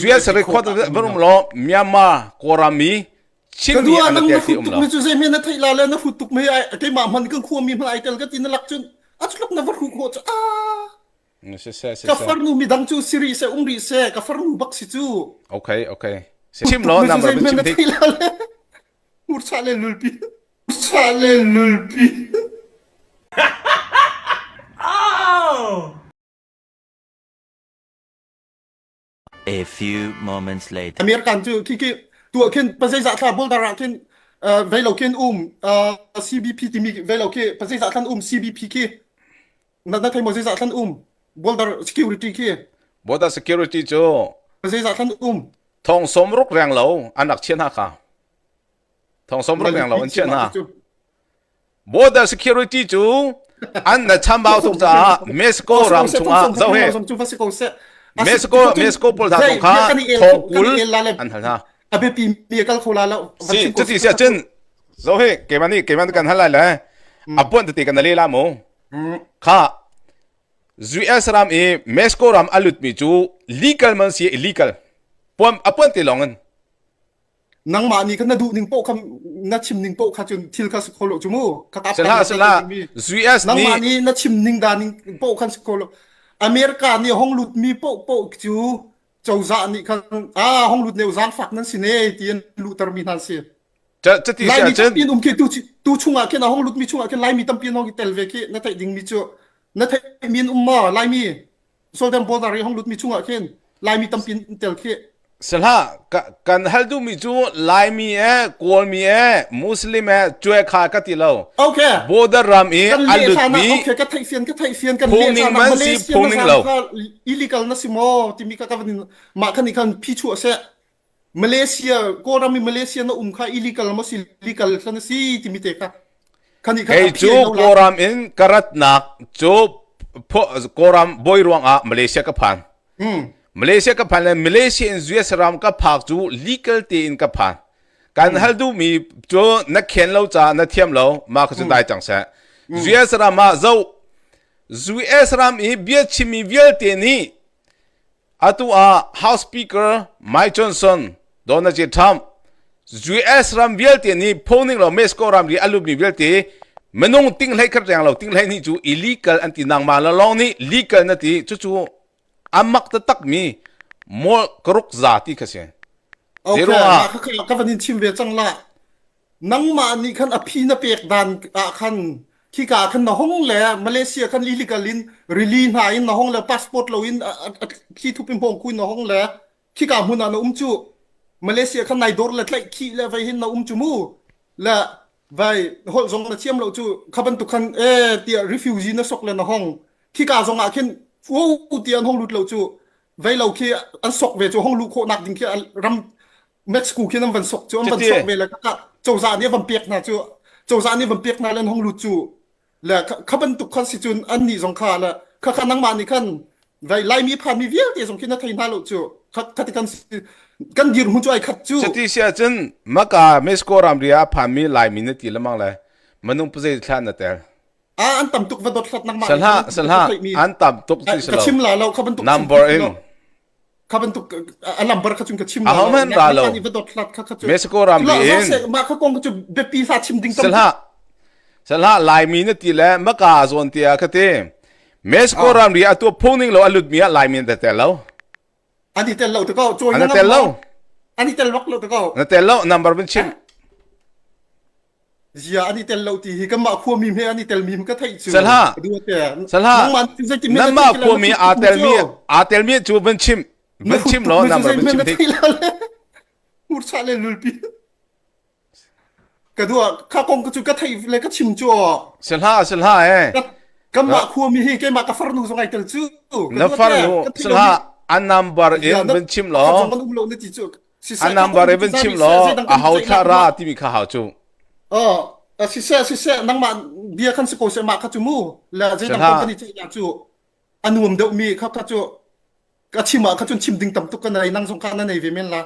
US record van um law Myanmar Kawlram mi Chinmi an tel ti um lo. Cu zei na theih la le na hrut tuk mei keimah hman kan khua mi hman ai tel ka ti na lak cun a chluk na va hru khawh cu a ka farnu mi dang cu siri se um rih se ka farnu bak si cu okay okay chim lo number bin chim dik Murcha le lulpi murcha le lulpi Oh! A few moments later. American cu khi khi tuah khin pazeizah thla boulder ah khin vei lo khin um CBP timi vei lo khi pazeizah thlan um CBP khi na na thei maw zeizah thlan um border security khi Border security cu zeizah thlan um thong som ruk reng lo an rak chiah hna kha thong som ruk reng lo an chiah hna Border security cu an na chambau tuk caah Mexico ram chungah zoh hi Mexico Mexico pawl hna zong kha thong 20 an hal hna. A biapi mi kal kho la lo. Si cuti si ahcun zoh hi keimah nih keimah kan hal lai le a puan tete kan le la mu. Kha US ram i Mexico ram a lutmi cu legal man si illegal puan a puan te lawng in Nangmah nih khan na duh ning paoh kha na chim ning paoh kha cun thil kha si kho lo cu mu. Ka kap Sihlah sihlah US Nangmah nih na chim ning da ning paoh khan si kho lo. America nih hong lut mi paoh paoh cu cozah nih khan ah hong lut neu zaangfak nan si ne ti an luhter mi hna si. Cuti si Laimi ahcun tampi an um khi tu tu chungah khin a hong lut mi chungah khin Laimi tampi an hong i tel ve khi na theih ding mi cu na theih mi an um maw Laimi Southern border i hong lutmi chungah khin Laimi tampi an tel khi. Sihlah kan hal duhmi cu Laimi e Kawlmi e Muslim e cuai kha ka ti lo. Okay. Border ram i kan an leh hlan ah lutmi okay ka theih fian ka theih fian kan leh phungning hlan ah man si Malaysia na phungning zam lo. kha illegal na si maw timi ka ka van in mah khan nih khan phi chuah seh Malaysia Kawlram i Malaysia na um kha illegal maw si legal khan a si timi te kha khan nih khan Kei a cu phi lo la Kawlram in ka ratnak cu Kawlram bawi ruangah Malaysia ka phan. hmm Malaysia ka phan le Malaysia in US ram ka phak cu legal tein ka phan. Kan hmm hal duhmi cu na khen lo caah na thiam lo mah kha cu hmm dai cang seh. hmm US ram ah zo US ram i bia chimmi vialte nih Atu ah House Speaker Mike Johnson, Donald J. Trump, US ram vialte nih phoning lo Mexico ramri a lutmi vialte minung ting hlei khat reng lo ting hlei hnih cu illegal an ti nangmah le lawng nih legal na ti cucu a mak taktak mi mol karuk za ti kha si. Okay, Zeiruangah mah kha ka van in chim ve cang la. Nangmah nih khan a phi na pek dan ah khan khika ah khan na hong le Malaysia khan illegal in rili hna in na hong le passport lo in thli thup in hong kuin na hong le khika hmun ah na um cu Malaysia khan nai dor le tlaih khih le vai hin na um cu mu le vai holh zong na thiam lo cu kha bantuk khan e tiah refugee na sok le na hong khika zong ah khin wo ti an hong lut lo cu vei lo khi an sok ve cu hong luh khawh nak ding khi ram Mexico khi an van sok cu an van sok ve le ka cozah nih a van pek hna cu cozah nih van pek hna le an hong lut cu le kha bantuk khan si cun an nih zong kha le kha kha nangmah nih khan vai Laimi phanmi vialte zong khi na thei hna lo cu kha kha ti kan kan dirhmun cu ai khat cu Cuti si ahcun maka Mexico ramri ah a phanmi Laimi na ti lemang le minung pazei thla na tel. a an tam tuk va dot hlat nangmah Salha salha an tam tuk ti ka chim la lo kha bantuk number in kha bantuk a lambar kha cun ka chim la lo ra lo va dot hlat kha kha cu Mexico ram ri in mah kha kong cu biapi hla chim ding tam salha salha Laimi na ti le maka zawn tia kha ti Mexico ram ri atu phung lo a lut mi ah Laimi na tel lo an i tel lo te ko cawi na tel lo an i tel bak lo te ko na tel lo number bin chim Zia an i tel lo ti hi kanmah khuami hme an i telmi ka theih cu. Salha. Salha. Nanmah khuami aa telmi aa telmi cu van chim van chim law number van chim dik. Murcha le lulpi. Ka dua kha kong ka cu ka theih le ka chim cu. Salha salha eh. Kanmah khuami hi keimah ka farnu zong ai tel cu. Na farnu salha an number in van chim law. Kan um lo na ti cu. A number i van chim law a ho thlah ra timi kha hau cu. Oh, siseh siseh nangmah bia khan si ko seh mah kha cu mu le zeidang kong kan i ceih cu a nuam deuh mi kha kha cu ka chim ah kha cun chim ding tam tuk ka nei nang zong kha na nei ve men la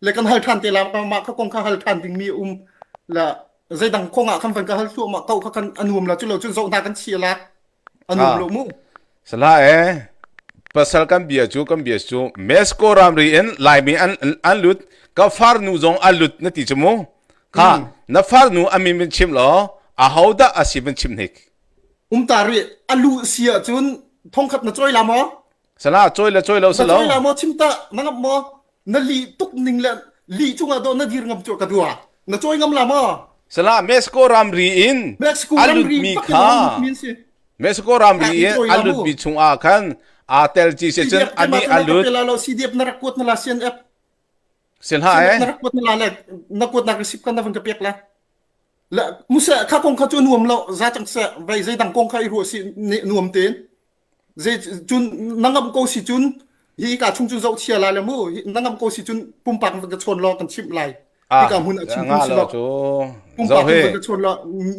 le kan hal than te la mah kha kong kha hal than ding mi um la zeidang kong ah khan van ka hal thluahmah ko kha kan a nuam la cu lo cun zoh hna kan chia la a nuam lo mu Salah eh. Pasal kan bia cu kan bia cu Mexico ramri in Laimi an an lut ka farnu zong a lut na ti cu mu. Kha Mm. na farnu a min van chim law aho dah a si van chim hnik. Um ta rih a lu si ahcun thongkhat na cawi la maw? Sala cawi le cawi lo Na si lo. cawi la maw chim ta na ngam maw? Na lih tuk ning le lih cungah dawh na dir ngam cu ka dua. Na cawi ngam la maw? Sala Mexico ramri in Mexico a ramri lutmi bak in a kha lutmi an si. Mexico ramri in a lutmi chungah khan aa tel ci si cun ani a lut. CDF na rak kuat na la CNF. Sil ha eh. Na rak kuat na la le na kuat nak receipt kan na van ka pek la. La musa kha kong kha cu nuam lo za chang se vai zei dang kong kha i ruah si nuam tein. Zei cun na ngam ko si cun hi ka chung cu zoh chia la le mu na ngam ko si cun pumpak van ka chawn law kan chimh lai. Ah, Hika hmun a chim nga si lo lo. cu. Pumpak Zoh in hi. van ka chawn law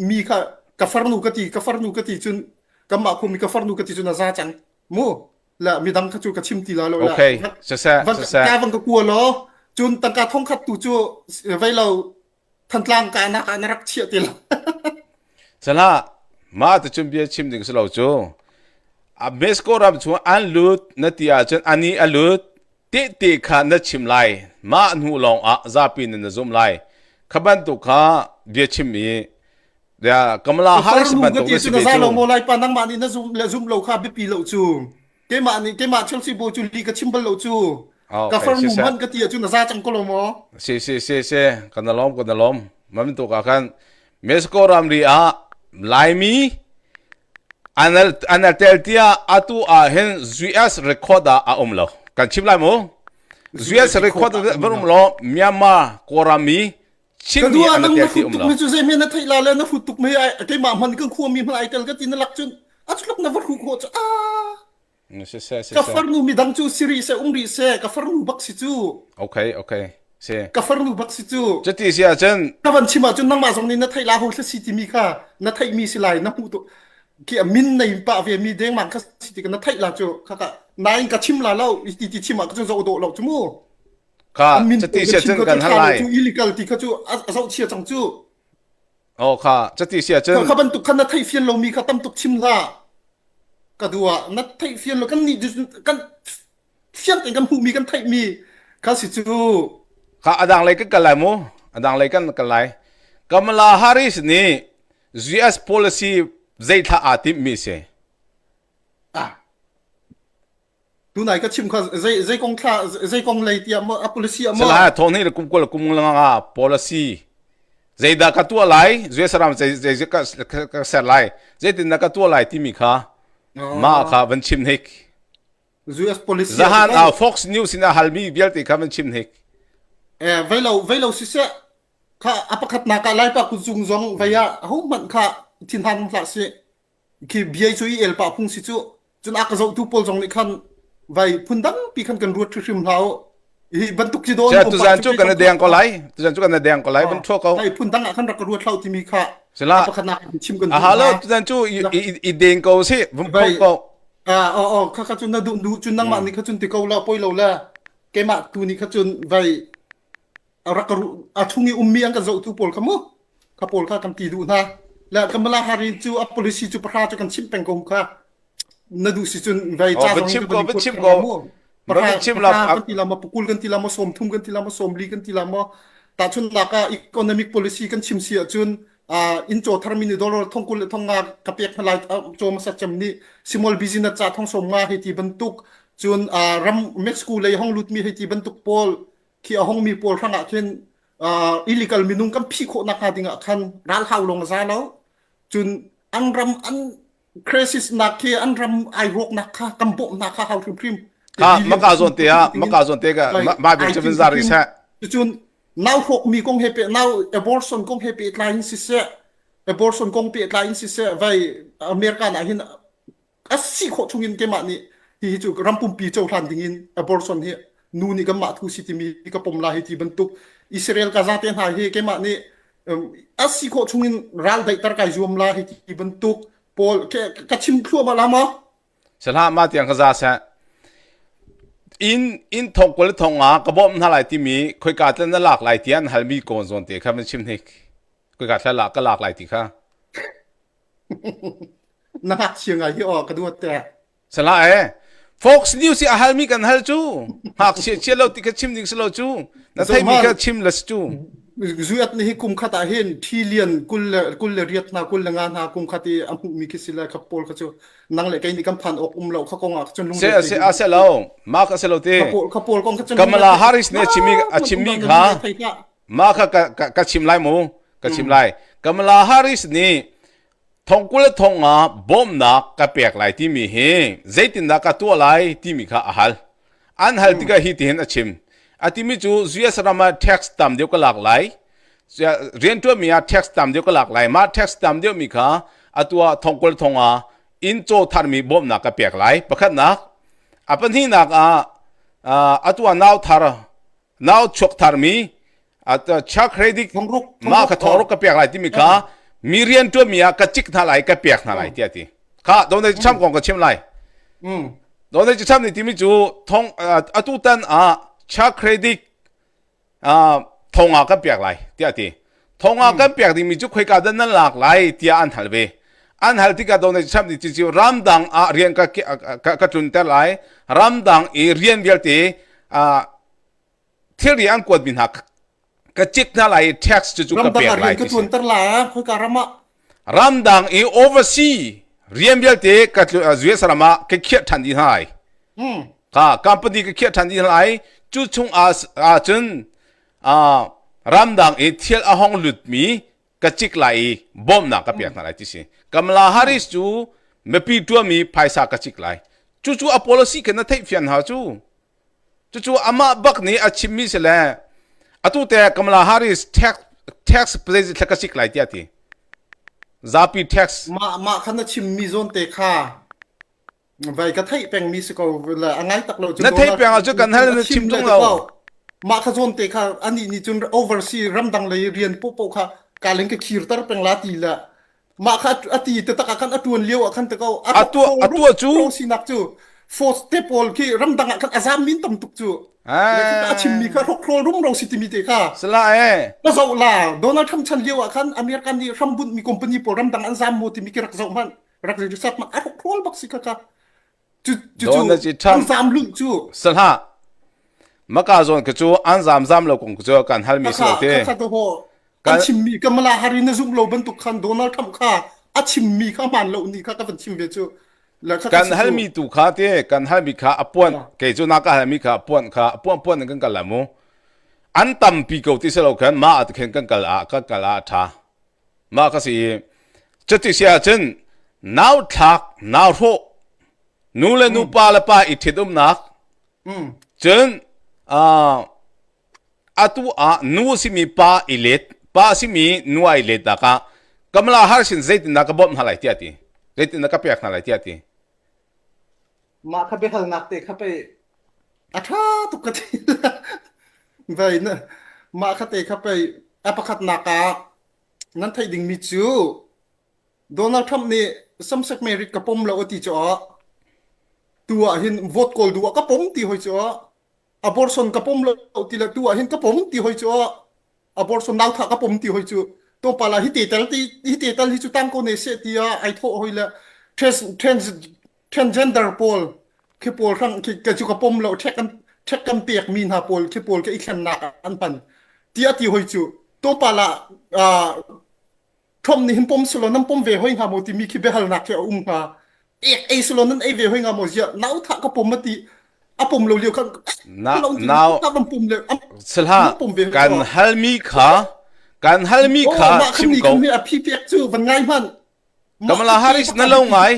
mi kha ka farnu ka ti ka farnu ka ti cun kanmah khumi ka farnu ka ti cun a za cang mu la midang kha cu ka chim ti la lo la Okay, siseh, van siseh. ka van ka kua law cun tangka thongkhat tu cu vei lo Thantlang ka nak ah na rak chiah ti lo. Salah, mah te cun bia chim ding si lo cu. A Mexico ram chung an lut na ti ahcun ani a lut tehte kha na chim lai. Mah hnu lawng ah zapi nih na zumh lai. Kha bantuk kha bia chim i ya Kamala Harris Farnu ka bantuk ti na si cu na ve za cu. lo maw lai pa nangmah nih na zum le zum lo kha biapi lo cu. Keimah nih keimah Chelsea bawi cu li ka chim bal lo cu. Oh, Ka okay, farnu siseh. hmanh ka ti ahcun na za cang ko lo maw? Si si si si kan na lawm kan na lawm. Mah bantuk ah khan Mexico ramri ah Laimi an an tel tiah atu ah hin US record ah a um lo. Kan chim lai mu. US record van um lo Myanmar Kawlrammi Ka Chinmi dua an nang tel na ti hrut um tuk lo. mi cu zei na theih la le na hrut tuk mi ai keimah hman kan khua mi hman ai tel ka ti na lak cun a tluk na va hru khawh cu a Si se si ka se. farnu mi dang cu siri se um rih se ka farnu bak si cu Okay okay. Si. ka farnu bak si cu Cuti si ahcun ka van chim ahcun nangmah zong nih na theih la ho thla si timi kha na theih mi si lai na hmuh tu khi a min nei pah ve mi dengmang kha si ti ka na theih la cu kha ka nain ka chim la lo ti ti chim ah ka cu zo dawh lo cu mu Kha An min cati pawl sia ka chim cun kha kan cu hal ṭha lo lai. cu illegal ti kha cu a a zohchia cang cu. Oh kha cati sia Kha cun kha bantuk kha na theih fian lomi kha tam tuk chim hlah. Ka dua na theih fian lo kan nih kan fiang tein kan hmuhmi kan theihmi kha si cu. kha adang lei kan kal lai mu. Adang lei kan kal lai. Kamala Harris nih US policy zeithla aa timhmi si. Ah. Tunai ka chim kha zei zei kong thla zei kong lei tiah maw a policy ah maw Salai thong ni kum kul kum nga policy zeidah ka tuah lai US ram zei zei ka ka ser lai zeitin dah ka tuah lai timi kha mah kha van chim hnik US policy zahan ah Fox News in a halmi vialte kha van chim hnik eh veilo veilo siseh kha a pakhatnak ah laipa kut zung zong vei ah ho hmanh kha thinhan hlah sih khi bia cu i el pah phung si cu cun a ka zohtu pawl zong nih khan vai phun dangpi khan kan ruat hrimhrim hlah u hi bantuk ci dawn Sia tuzan cu kan deng ko lai tuzan cu kan deng ko lai van thua ko hai phun dang ah khan rak ka ruat hlau timi kha sila a pakhatnak in chim kan a duh halo hna tuzan cu i deng ko si vum vai ko a o o kha kha cun na duh duh cun nangmah nih kha cun ti ko la poi lo la keimah tu nih kha cun vai a rak a chung i ummi an kan zohtu pawl kha mu kha pawl kha kan ti duh hna le Kamala Harris cu a policy cu pahra cu kan chimh peng ko kha na duh si cun vai ca va zong chim in ko kan va kuat chim peng ko mu va pahra chim la pahra kan ti la ma pakul kan ti la ma 30 kan ti la ma 40 kan ti la ma tahchunnak ah economic policy kan chim si ahcun inn caw tharmi nih dollar thong kul le thong nga ka pek hna lai caw hmasa cem nih small business ca thong som nga hei ti bantuk cun ram Mexico lei hong lutmi hei ti bantuk pawl khi a hongmi pawl hrangah khin uh, illegal minung kan phih khawh nak hnga dingah khan ralhau lawng a za lo cun an ram an crisis nak khi an ram ai rawk nak kha kan bawmh nak kha hau hrimhrim kha maka zawn te ah maka zawn te ka ma bia cun zar ri seh cun nau hrawk mi kong he pe nau abortion kong he pe tlai in siseh abortion kong pe tlai in siseh vai America na hin a si khawh chungin keimah nih hihi cu ram pumpi cohlan dingin abortion hi nu nih kanmah thu si timi ka pom la hi ti bantuk Israel Gaza te hna hi keimah nih a si khawh chungin ral daihter kai zuam la hi ti bantuk pawl ka chim thluahmah la maw Sahlah ma tiang ka za seh in in thong kul thong nga ka bawm hna lai timi khoika tlan na lak lai tian halmi kawn zawn te kha man chim hnik khoika thla lak ka lak lai ti kha Na ngakchia ngai hi aw ka duat te. Salah e. Fox News i a halmi kan hal cu ngakchia chia lo ti kha chim ding si lo cu na theimi kha chim la si cu Zuat nih hi kum khat ah hin trillion 28 hna 25 hna kum khat i a hmuhmi khi si le kha pawl kha cu nang le kei nih kan phan awk um lo kha kong ah cun lungre se se a se lo ma kha se lo te kha pawl kong kha cun Kamala Harris nih a chimmi a chimmi kha ma kha ka chim lai mu ka chim lai Kamala Harris nih Thong 20 le thong nga bawmhnak ka pek lai timi hi zeitindah ka tuah lai timi kha a hal. An hal tikah hi tihin a chim. A timi cu US ram ah tax tam deuh ka lak lai. Rianṭuanmi ah tax tam deuh ka lak lai. Mah tax tam deuhmi kha atu ah thong 20 thong nga inn caw tharmi bawmhnak ka pek lai. Pakhatnak. A pahnihnak ah atu ah nau thar nau chuak tharmi child credit mah kha thongruk ka pek lai timi kha mi rian ṭuanmi ah ka cik hna lai ka pek hna lai tiah ti kha Donald Trump kong ka chim lai Donald Trump nih timi cu thong atu tan ah child credit thonga kan pek lai tiah ti thonga kan pek dingmi cu khoika dah nan lak lai tiah an hal ve an hal tikah Donald Trump nih cu ramdang ah rian ka ka tlunter lai ramdang i rian vialte thilri an kuatmi hna ka cik hna lai i tax cu cu ka pek lai ka tuanter lai khoika ram ah ramdang i oversea rian vialte ka US ram ah ka khiah than dih hna lai ka company ka khiah than dih hna lai cu chung ah cun ramdang i thil a hong lutmi ka cik lai i bawmhnak ka pek hna lai ti si Kamala Harris cu mipi tuami phaisa ka cik lai cu cu a policy kha na theih fian ha cu Cucu amah bak nih a chimmi si le atu te Kamala Harris tax tax zeizat thla ka sik lai tiah ti. Zapi tax. Mah mah kha na chimmi zawn te kha vai ka theih pengmi si ko le a ngai tak lo cu. Na theih peng ahcun kan hal na chim tung lo. Mah kha zawn te kha anih nih cun overseas ramdang lei rian popo kha ka ling ka khirter peng la ti le mah kha a ti taktak ah khan a tuan lio ah khan te ko a tuah a tuah cu sinak cu force te pawl khi ramdang ah khan a zam min tam tuk cu a chimmi kha hrokhrawl rumro si timi te kha sala e ka zoh la Donald Trump chan lio ah khan American nih hrambunh mi company pawl ramdang an zam mu timi ki rak zoh hmanh rak research hmanh a hrokhrawl bak si kha kha Donald Trump an zam lulh cu sahlah maka zawn ka cu an zam zam lo kong cu kan hal mi si lo te kan chimmi Kamala Harris na zumh lo bantuk khan Donald Trump kha a chimmi kha hmaan lo ni kha ka van chim ve cu kan halmi tu kha te kan halmi kha a puan kei cu na ka halmi kha a puan kha a puan puan in kan kal la mu an tampi ko ti si lo khan ma ah khin kan kal ah kan kal ah a tha Mah ka si i cuti si ahcun nau thlak nau hrawh nu le nu pa le pa i ṭhitumnak cun uh, atu ah nu a simi pa i let pa a simi nu ai let nak ah Kamala Harris in zeitindah ka bawmh hna lai tiah ti zeitindah ka pek hna lai tiah ti Mah kha biahalnak te kha pei a ṭha tuk ka ti. Vei na mah kha te kha pei a pakhatnak ah nan theih dingmi cu Donald Trump nih same-sex marriage ka pom lo a ti cu ah tu ah hin vote kawl duh ah ka pom ti hoi cu ah abortion ka pom lo ti le tu ah hin ka pom ti hoi cu ah abortion nau thah ka pom ti hoi cu tlawmpal ah hi te tal ti hi te tal hi cu tang ko ne seh tiah ai thawh hoi le trans trans transgender pawl khi pawl hrang khi ka cu ka pom lo ṭhek kan ṭhek kan pek mi hna pawl khi pawl ka i thlennak an hman tiah ti hoi cu tlawmpal ah Trump nih hin pom selaw nan pom ve hoi hnga maw timi khi biahalnak khi a um hnga. Ek ei selaw nan ei ve hoi hnga maw ziah nau thah ka pom a ti a pom lo lio khan na nau kan pom le sila kan halmi kha kan halmi kha chim ko a phi pek cu van ngai hman Kamala Harris na lo ngai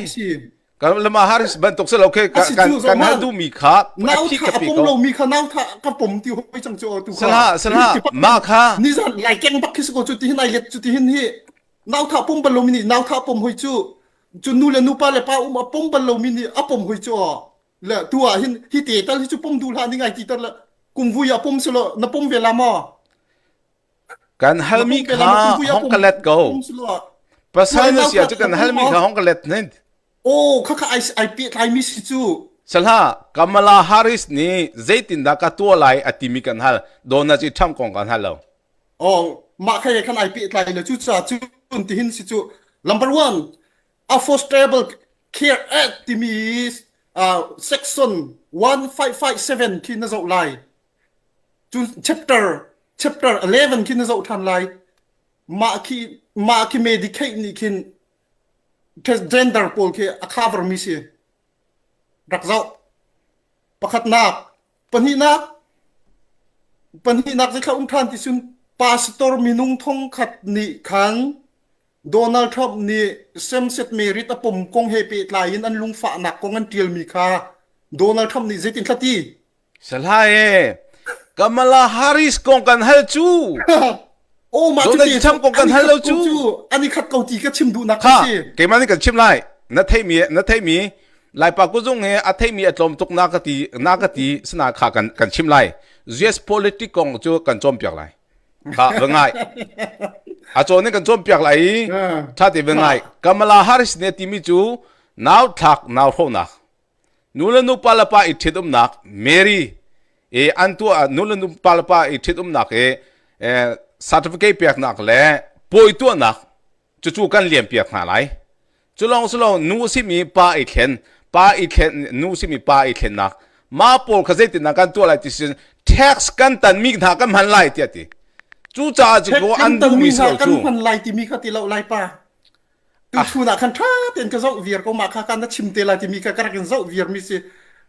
Kamala Harris bantuk si lo ke kan kan hal duhmi kha a phi ka pe ko lomi kha nau tha ka pom ti hoi cang cu tu kha sala sala ma kha ni zan lai keng bak khi ko cu ti hin ai let cu ti hin hi nau tha pom bal lomi nih nau tha pom hoi cu cu nu le nu pa le pa um a pom bal lomi nih a pom hoi cu le tu ah hin hi te tal hi cu pom duh hlah ning ai ti tar le kum vui a pom selo na pom ve la maw Kan halmi kha hong ka let ko. Pasal na si ahcun kan halmi kha hong ka let nin. Oh, khakha ai ai pehtlai mi si cu. Salha, Kamala Harris nih zeitindah ka tuah lai a timi kan hal. Donald J. Trump kong kan hal lo. Oh, mah kha khan ai pehtlai le cu ca cun tihin si cu. Number one, Affordable Care Act timi. Uh, section 1557 khi na zoh lai. Cun chapter chapter 11 khi na zoh ṭhan lai. Mah khi mah khi Medicaid nih khin transgender pawl khi a cover mi si. Rak zoh. Pakhatnak, pahnihnak, pahnihnak zeithla um ṭhan ti cun pastor minung thongkhat nih khan Donald Trump nih same-sex marriage a pom kong he pehtlai in an lungfahnak kong an ṭialmi kha Donald Trump nih zeitin thla ti? Salai e, Kamala Harris kong kan hal cu. Oh, mah Donald cu Trump kong kan hal lo cu. An i khat ko ti ka chim duhnak Kha, si. keimah nih kan chim lai. Na theimi na theimi Laipa kuzung he a theimi a tlawm tuk na ka ti na ka ti sana kha kan kan chim lai. US politic kong cu kan cawnpiak lai. Kha va ngai. A cawn in kan cawnpiak lai i ṭha te va ngai. Kamala Harris nih a timi cu nau thlak nau hronak nu le nu pa le pa i ṭhitumnak Mary i an tuah nu le nu pa le pa i ṭhitumnak i certificate peknak le pawi tuahnak cucu kan liam piak hna lai. Cu lawng si lo nu simi pa i thlen pa i thlen nu simi pa i thlennak mah pawl kha zeitindah kan tuah lai ti sin tax kan tanmi hna kan hman lai tiah ti. Cucaah cu Tax an kan duhmi tanmi si hna lo kan cu. hman lai timi kha ti lo lai pa. Tuchun ah khan ṭha tein ka zoh viar ko mah kha kan na chim te lai timi kha ka rak in zoh viar mi si.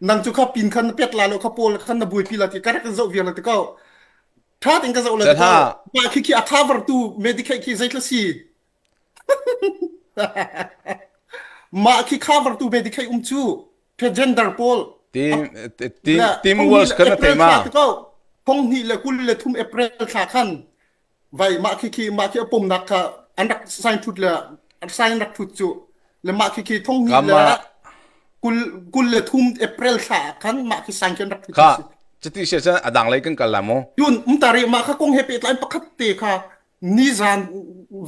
Nang cu kha pin khan na pet la lo kha pawl khan na buaipi la ti ka rak in zoh viar la ti ko. Ṭha tein ka zoh la ti ko. Mah khi khi a cover tu Medicaid khi zeithla si. Mah khi cover tu Medicaid um cu transgender pawl. Tim Tim Tim Walz kan na thei ma? Thong hnih le 23 April thla khan vai mah khi khi mah khi a pumnak kha an rak sign thut le sign rak thut cu le mah khi khi thong hnih le 23 April thla khan mah khi sign kan rak thut kha cuti sia cun a dang lei kan kal la mu cun umtari mah kha kong he pehtlai pakhat te kha nizan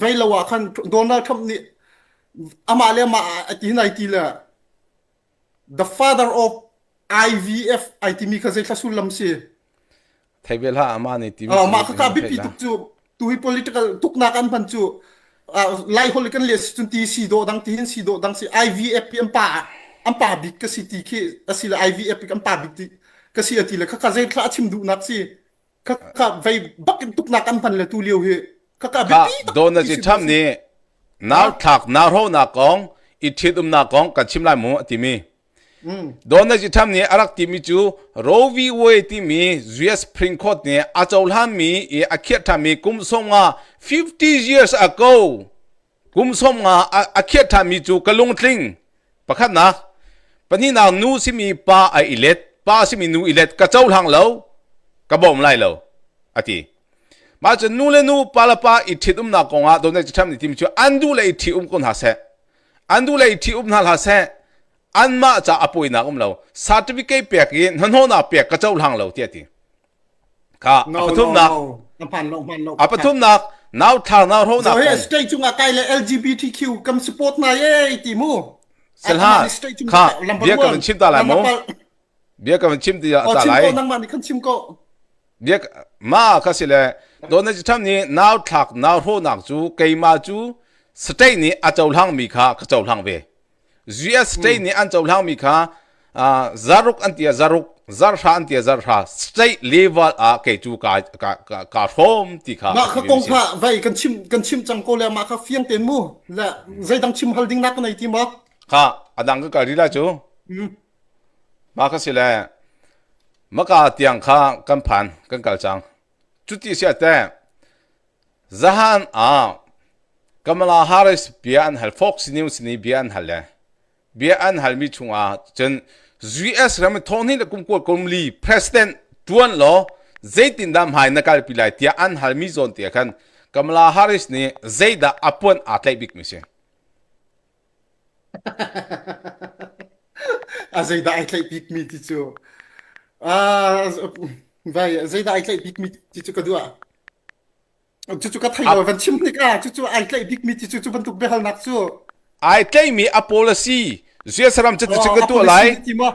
vei lo ah khan Donald Trump nih amah le amah a ti nai ti le the father of IVF ai timi kha zei thla sullam si Thei ve hlah amah nih timi mah kha biapi tuk cu tu hi political tuknak an hman cu lai hol kan le cun ti si dawh dang ti hin si dawh dang si IVF pi an pa an pa bik ka si ti khi asile IVF pi an pa bik ti ka si ati le kha kha zei thla a chim duhnak si kha kha vei bak in tuknak an hman le tu lio hi kha kha biapi tak Donald Trump nih nau thlak nau hronak kong i ṭhitumnak kong kan chim lai mu a timi Donald Trump nih a rak timi cu Roe v. Wade timi US Supreme Court nih a cohlanmi i a khiah ṭhanmi kum 50 50 years ago kum 50 a khiah ṭhanmi cu ka lungtling. Pakhatnak, pahnihnak nu simi pa a i let, pa simi nu i let ka cohlang lo, ka bawm lai lo, a ti. Mah cun nu le nu, pa le pa i ṭhitumnak kongah Donald Trump nih timi cu an duh le i ṭhi-um ko hna seh. An duh le i ṭhi-um hna hlah seh. Anmah ca a pawinak um lo. Certificate pek i hnahnawhnak pek ka cohlang lo tiah ti. Kha a pathumnak a pathumnak nau thla nau hronak kong. State cungah kai le LGBTQ kam support na ye ti mu. Selha kha bia ka van chim ta lai mu. Bia ka van chim ti ta lai. Nangmah nih khan chim ko. Bia ma kha si le Donald Trump nih nau thlak nau hronak cu keimah cu state nih a cohlang mi kha ka cohlang ve. US state nih an cohlangmi kha zaruk an tia zaruk zarhra an tia zarhra state level ah kei cu ka ka ka, ka hrawm ti kha mah kha kong kha vai kan chim kan chim cang ko le mah kha fiang ten mu le zeidang chim hal ding nak ka nei ti maw kha adang ka kal rila cu mah kha si le maka tiang kha kan phan kan kal cang cuti sia te Zahan ah Kamala Harris bia an hal, Fox News nih bia an hal le bia an halmi chungah cun US ram thawng le kum kul kum li president tuan law zeitindah hmai na kalpi lai tiah an halmi zawn te khan Kamala Harris nih zeidah a puan aa tlaih bikmi si. A zeidah ai tlaih bikmi ti cu vai zeidah ai tlaih bikmi ti cu ka duah. Cucu ka thei lo van chim hnik ah cucu ai tlaih bikmi ti cu cu bantuk biahalnak cu ai tlaihmi a policy Ziasaram cuticun ka tuah lai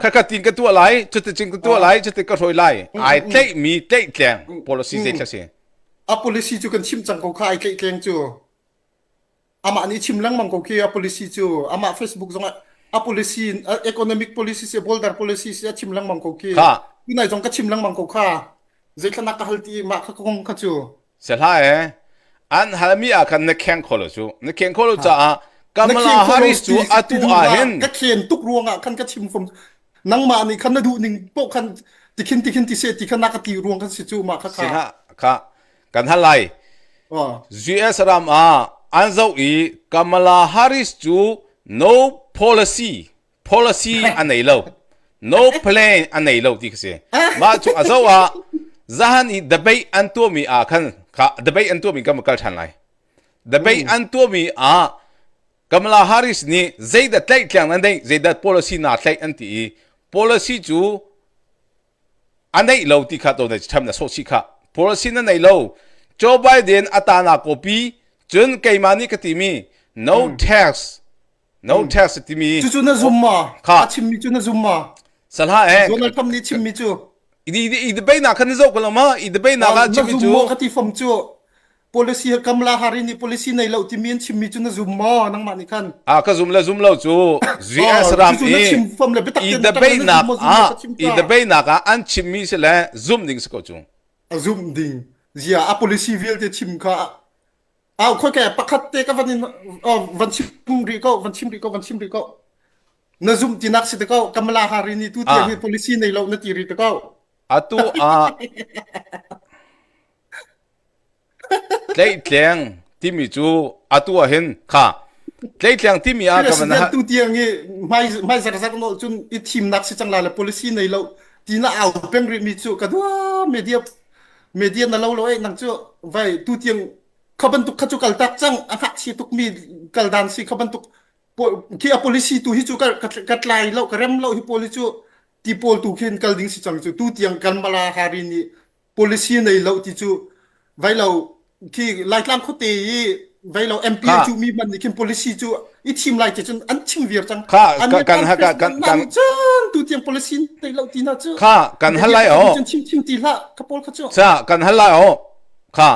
khakhat tin ka tuah lai cuticun ka tuah lai cuti ka hruai lai ai tlaihmi tlaihtleng policy zeithla si a policy cu kan chim cang ko kha ai tlaihtleng cu amah nih chim lengmang ko khi a policy cu amah Facebook zongah. A policy economic policy si border policy si a chim lengmang ko khi. Kha. Tunai zong ka chim lengmang ko kha. Zeithlanak ka hal ti mah kha kong kha cu. Sehla e an halmi ah khan na kheng kho lo cu. Na kheng kho lo caah Kamala Harris cu atu ah hin ka khen tuk ruangah khan ka chim fom nangmah nih khan na duh ning poh khan tikhin tikhin ti se ti khan na ka ti ruang khan si cu mah kha kha kha kan hal lai US ram ah an zoh i Kamala Harris cu no policy policy a nei lo no plan a nei lo ti kha si mah cu a zoh ah zahan i debate an tuahmi ah khan kha debate an tuahmi kan kal ṭhan lai debate an tuahmi ah Kamala Harris nih zeidah tlaihtleng nan neih zeidah policy naa tlaih an ti i policy cu a neih lo ti kha to na tham na sawh chih kha policy na nei lo Joe Biden a ta na copy cun keimah nih ka timi no mm. tax no mm. tax timi cucu na zum ma kha a chimmi cu na zum ma Salah eh Donald Trump nih chimmi cu i debate nak khan zoh ko lo ma i debate nak ah chimmi cu ka ti fom cu policy Kamala Harris nih policy nei lo timi an chimmi cu na zum maw nangmah nih khan ah ka zum le zum lo cu US ram i i debate nak ah i debate nak ah an chimmi si le zum ding si ko cu a zum ding zia a policy vialte chim kha au khoi ke pakhat te ka van in van chim rih ko van chim rih ko van chim rih ko na zum tinak si te ko Kamala Harris nih tu tiang hi policy nei lo na ti rih te ko atu ah Tlaihtleng timi cu atu ah hin kha tlaihtleng timi ah ka van President tu tiang i hmai hmai zarzar nawl cun i thimnak si cang la le policy nei lo ti na au peng rih mi cu ka dua media media na lo lo ei nang cu vai tu tiang kha bantuk kha cu kal tak cang a ngakchia tuk mi kal dan si kha bantuk khi a policy tu hi cu ka ka tlai lo ka rem lo hi pawl hi cu ti pawl tu khin kal ding si cang cu tu tiang Kamala Harris nih policy nei lo ti cu vai lo khi Laitlang khuate i vai lo MP Kha. cu mi hman nih khin policy cu i thim lai ti cun an chim viar cang Kha, an ka- kan ha- ka- kan kan cun tu tiang policy nei lo ti na cu Kha, kan hal lai o. cun chim chim ti hlah ka pawl kha cu Sa kan hal lai o. Kha.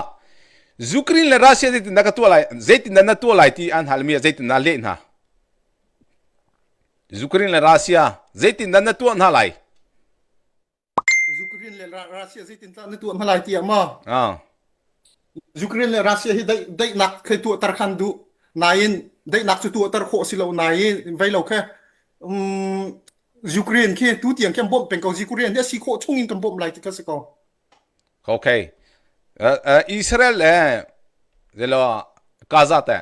Ukraine le Russia zeitin dah ka tuah lai zeitin dah na tuah lai ti an hal mi ah zeitin dah leh hna Ukraine le Russia zeitin dah na tuah hna lai Ukraine le Russia zeitin tah na tuah hna lai tiah maw? Ah. Ukraine le Russia hi daih daihnak khi tuahter khan duh nain daihnak cu tuahter khawh si lo nain vei lo khe um, Ukraine khi tu tiang khi an bawmh peng ko Ukraine hi a si khawh chung in kan bawmh lai ti kha si ko. Okay. Uh, uh, Israel le zelo Gaza te.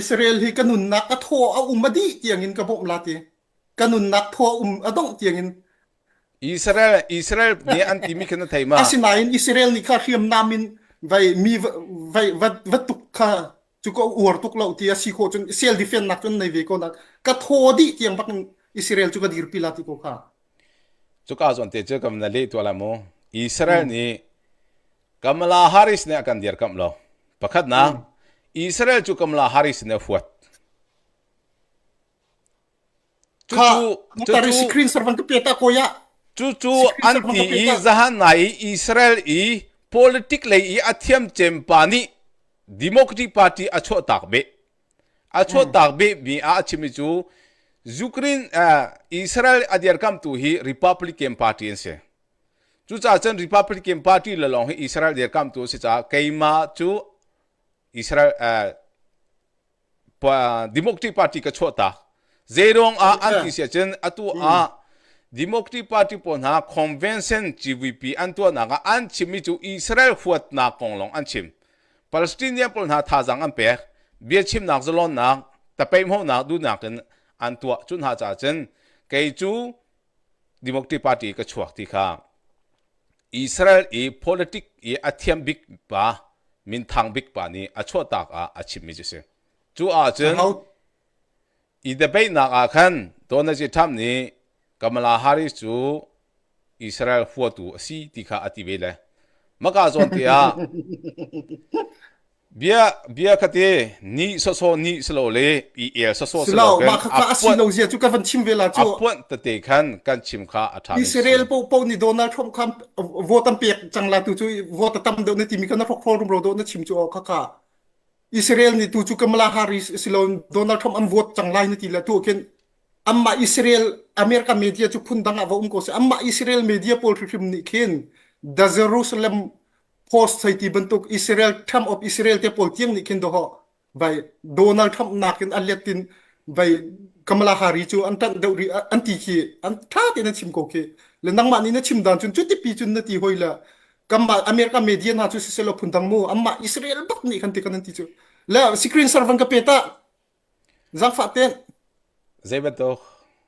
Israel hi ka nunnak ka thaw a um a dih tiang in ka bawmh la ti. Ka nunnak thaw um a dongh tiangin Israel Israel nih an timi kha na thei ma? Asinain Israel nih kha hriamnam in vai mi vai va va tuk kha cu ka uar tuk lo ti a si khawh cun self defense nak cun nei ve ko na ka thaw dih tiang bak in Israel cu ka dirpi la ti ko kha. Cuka zawn te cu kam na leh tuah la mu. Israel nih Kamala Harris nih a kan dirkamh lo. Pakhatnak Israel cu Kamala Harris nih a huat. Cucu, cucu, cucu an ti i zahan nai i Israel i politic lei i a thiam cem pa nih Democratic Party a chuahtak beh. A chuahtak beh mi ah a chimmi cu Ukraine uh, Israel a dirkamtu hi Republican Party an si. Cucaah cun Republican Party le lawng hi Israel dirkamtu a si caah keimah cu Israel uh, Democratic Party ka chuahtak. Zeiruang ah an ti si ahcun atu ah Democratic Party pawl hna convention GVP an tuahnak ah an chimmi cu Israel huatnak kong lawng an chim. Palestinian pawl hna thazaang an pek, biachimnak zalonnak, tapeihmonak duhnak in an tuah cu hna caah cun kei cu Democratic Party ka chuak ti kha Israel i politic i a thiam bik pa minthang bik pa nih a chuahtak ah a chimmi cu si. Cu ahcun i debate-nak ah khan Donald J. Trump nih Kamala Harris cu Israel huatu a si ti kha a ti ve le. Maka zawn te ah Bia bia kha ti ni sawsawh ni silo le i el sawsawh silo mah kha a si lo zia cu ka van chim ve la cu a puanh tete khan kan chim kha a ṭha Israel po po ni Donald Trump khan vote an pek cang la tu cu vote tam deuh na timi kha na hrokhrol rumro deuh na chim cu kha kha. Israel nih tu cu Kamala Harris siloin Donald Trump an vote cang lai na ti le tu khin anmah Israel America media cu phun dang ah va um ko seh anmah Israel media pawl hrimhrim nih khin The Jerusalem Post hei ti bantuk Israel Trump of Israel te pawl tiang nih khin doho vai Donald Trump nakin a let in vai Kamala Harris cu an ṭanh deuh rih an ti khi an ṭha tein an chim ko khi le nangmah nih na chim dan cun cuti pi cun na ti hoi le kanmah America media hna cu siselaw phun dang mu anmah Israel bak nih khan ti kan an ti cu le screen share van ka pe ta zangfah ten Zei bantuk?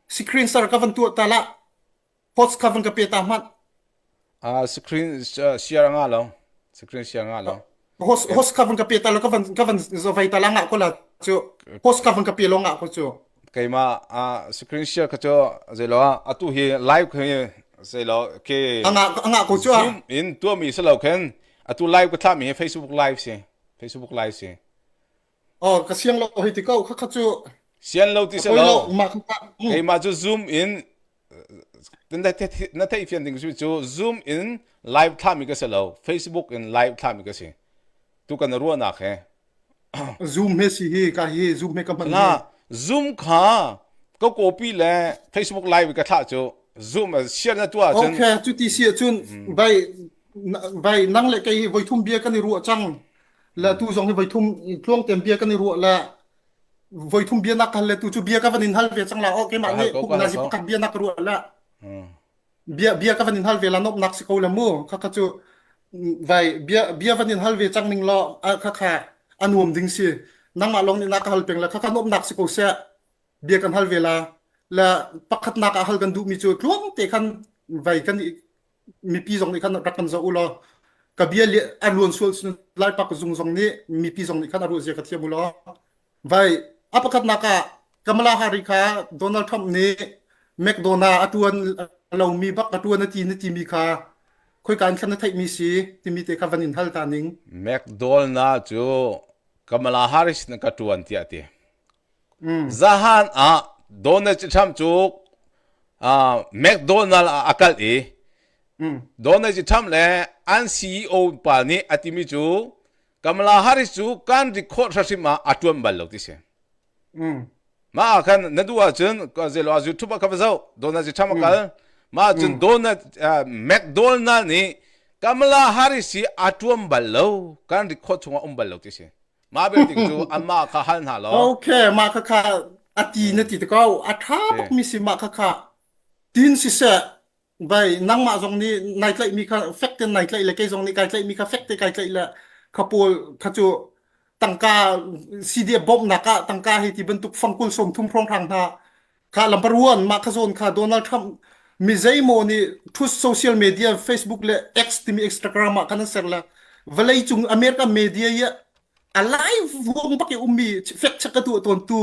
screen share ka van tuah ta la post kha van ka pe ta hmanh Uh, screen uh, share nga lo. Screen share nga lo. Host host kha van ka pe ta lo ka van ka van zovai ta la nga ko la cu host kha van ka pe lo nga ko cu Keimah uh, screen share kha cu zeilo ah atu hi live khi zeilo ke anga anga ko cu Zoom in tuahmi si lo khin atu live ka thlahmi hi Facebook live si. Facebook live si. Oh ka siang lo hei ti ko kha kha cu Sian lo ti a si poi lo. lo mah kha mm. Keimah cu Zoom in na theih fian ding cu Zoom in live thlahmi ka si lo. Facebook in live thlahmi ka si. Tu kan ruahnak he. Zoom he si hi ka hi Zoom he ka hman Na hi. Zoom kha ka copy le Facebook live ka thlah cu Zoom share na tuah ahcun Okay, cu ti si ahcun vai vai nang le kei hi voithum bia kan i ruah cang. Le tu zong hi voithum tluang tein bia kan i ruah le voithum bia nak hal le tu cu bia ka van in hal ve cang la. Oh, keimah ka hal nih ko ka hukna hal zi ko. pakhat bia nak ruah la. Hmm. Bia bia ka van in hal ve la nomnak si ko la mu. Kha kha cu vai bia bia van in hal ve cang ning law kha kha a nuam ding si. Nangmah lawng nih na ka hal peng la kha kha nomnak si ko seh. Bia kan hal ve la. La pakhatnak ah hal kan duhmi cu tluang te khan vai kan mipi zong nih khan rak kan zoh u law ka bia li a luan sual lai pak zung zong nih mipi zong nih khan a ruah zia ka thiam u law vai a pakhatnak ah Kamala Harris kha Donald Trump nih McDonald a tuan lomi bak a tuan a ti na timi kha khoika in thlan na theihmi si timi te kha van in hal ta ning McDonald cu Kamala Harris na ka tuan tiah ti mm. Zahan ah Donald Trump cu uh, McDonald ah a kal i Mm. Donald Trump le an CEO pa nih a timi cu Kamala Harris cu kan record hrim ah a tuan bal lo ti si. Mm. Mah ah khan na duh ahcun zelo ah YouTube ah ka va zoh Donald Trump a kal. Mm. Mah ahcun Mm. Donald uh, McDonald nih Kamala Harris hi a tuan bal lo kan record chungah um bal lo ti si. Mah belte cu anmah kha hal hna law. Okay, mah kha kha a ti na ti te ko. A ṭha Si. bak mi si mah kha kha. Tin siseh vai nangmah zong nih nai tlaih mi kha fek ten nai tlaih le kei zong nih kai tlaih mi kha fek te kai tlaih le kha pawl kha cu tangka CDF bawmhnak ah tangka hei ti bantuk fangkul 30 hrawnghrang hna kha lambaruan mah kha zawn kha Donald Trump mi zeimaw nih Truth social media Facebook le X timi Instagram ah khan an ser le vawlei cung America media i a live vuang bak i ummi fek check ka tuah tawn tu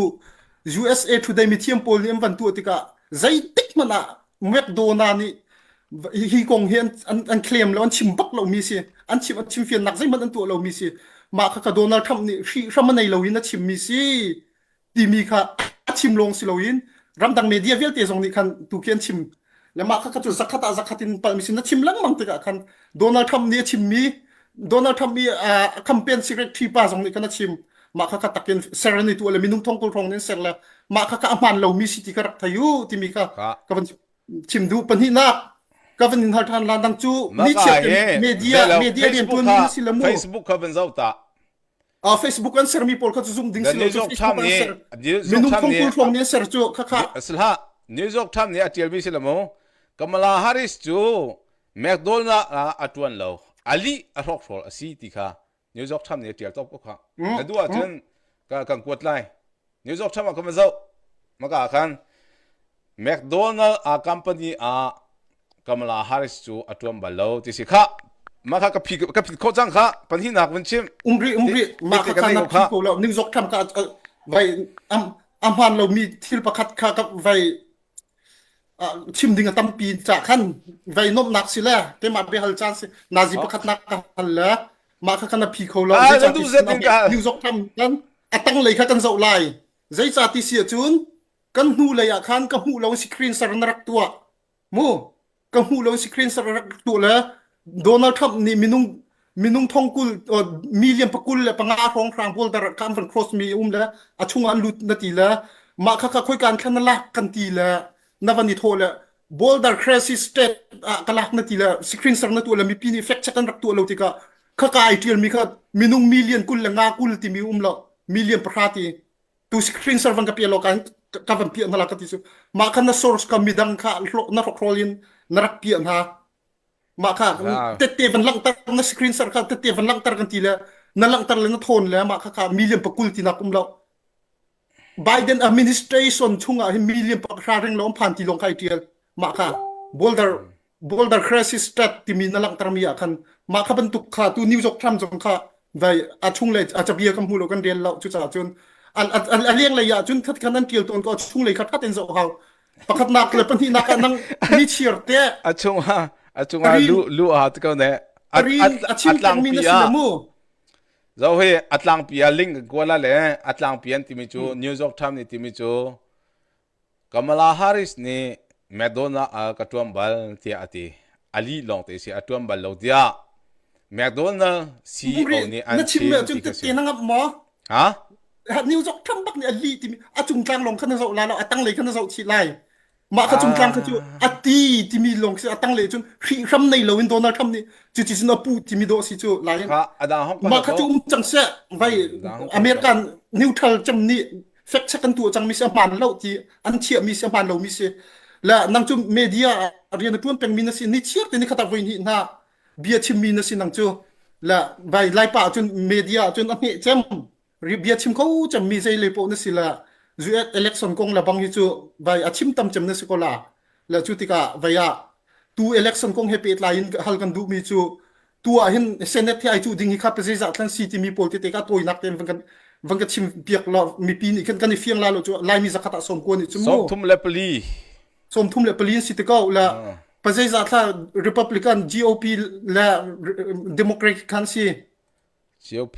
USA Today mithiam pawl nih an van tuah tikah zeitik hmanh ah McDonald nih hi kong hi an, an, an claim lo an chim bak lo mi si an chim an chim fiannak zeihmanh an tuah lo mi si mah kha ka Donald Trump nih hri hram a nei lo in a chim mi si timi kha a chim lawng si loin ramdang media vialte zong nih khan tu khi an chim le mah kha cu zakhat ah zakhat in palmi sin na chim lengmang tikah khan Donald Trump nih a chimmi Donald Trump i a campaign secretary pa zong nih khan a chim mah kha kha takin ser an i tuah le minung thong kul hrawng nih an ser le mah kha kha a hmaan lomi si ti ka rak thei u timi kha ka van chim duh pahnihnak ka van in hal ṭhan lan dang cu ni chiat media media rian tuan mi si le mu Facebook kha van zoh ta Uh, Facebook an sermi pawl kha cu zumh ding si The lo New cu York Facebook Times an nih ser New York minung Times thong nih kul hrawng nih an ser cu kha kha Sila New York Times nih a tialmi si lo mu Kamala Harris cu McDonald ah a tuan lo ali a hrawkhrol a si ti kha New York Times nih a tial top ko kha mm, na duh mm. ahcun ka kan kuat lai New York Times ah kan va zoh maka khan McDonald a company ah Kamala Harris cu a ṭuan bal lo ti si kha mah kha ka phi ka phit khawh cang kha pahnihnak vun chim umri umri mah kha kha na phi ko lo ning zok tham ka vai am a hmaan lomi thil pakhat kha ka vai chim ding a tampi ca khan vai nomnak si le keimah biahal caan si nazi pakhat nak ka hal le mah kha kan phi kho lo ning zok tham kan a tanglei kha kan zoh lai zeicah ti si ahcun kan hnu lei ah khan ka hmuh lo screen ser na rak tuah mu ka hmuh lo screen ser rak tuah le Donald Trump nih minung Minung thongkul million pakul le panga hrawng hrang border kha an van cross mi um le a chungah an lut na ti le mah kha kha khoika an thlan na lak kan ti le na van i thawh le border crisis state ah ka lak na ti le screen ser na tuah le mipi nih fact check an rak tuah lo tikah khaka ai tial mi kha minung million kul le nga kul timi um lo million pahra ti tu screen ser van ka piah lo kan ka van piah hna la ka ti cu mah kha na source ka midang kha na hrokrol in na rak piah hna mah kha tette van langhter na screen ser kha tette van langhter kan ti le na langhter le na thawn le mah kha kha million pakul ti nak um lo Biden administration chungah hin million pahra ring lo phan ti lawng kai tial mah kha border border crisis stat timi na langhter mi ah khan mah kha bantuk kha tu New York Times zong kha vai a chung le a cabia kan hmu lo kan rel lo cu caah cun a leng lei ah cun khat khan an tial tawn ko a chung lei kha that in zoh hau pakhatnak le pahnihnak ah nang ni chiar te a chungah a chungah lu lu a te ko ne a chim pengmi na si le mu Zo hi a tlangpi ah link kan kuala le a tlangpi an timi cu New York Times nih timi cu Kamala Harris nih McDonald ah ka tuan bal tiah a ti. A lih lawng te si a tuan bal lo tiah McDonald CEO nih an na chim chim mi ahcun ti kha tette si. na ngamh maw? Ha? New York Times bak nih a lih timi a cungtlang lawng kha na zoh lai lo a tanglei kha na zoh chih lai. Mah kha cungtlang kha cu a ti timi lawng si a tanglei cun hrihhram nei loin Donald Trump nih cuti cun a puh timi dawh si cu lai. Kha a dang hong Mah kha cu um cang seh vai American neutral cem nih fact check kan tuah cangmi si a hmaan lo ti an thiahmi si a hmaan lomi si le nang cu media rian a tuan pengmi na si ni chiar te ni khatak voi hnih hna bia chimmi na si nang cu le vai laipa cun media cun a hmeh cem bia chim kho cemmi zei lei poh na si la US election kong la bang hi cu vai a chim tam cem na si ko la le cu tikah vai ah tu election kong he pehtlai in hal kan duhmi cu tu ah hin senate he ai cu ding hi kha zeizah thlan si timi pawl tete ka tawinak tein van kan van ka chim piak lo mipi nih khan kan i fiang la lo cu laimi zakhat ah sawm kuan nih cu mu 34 34 si te ko la pa zeizah thla Republican GOP le Democrat khan si GOP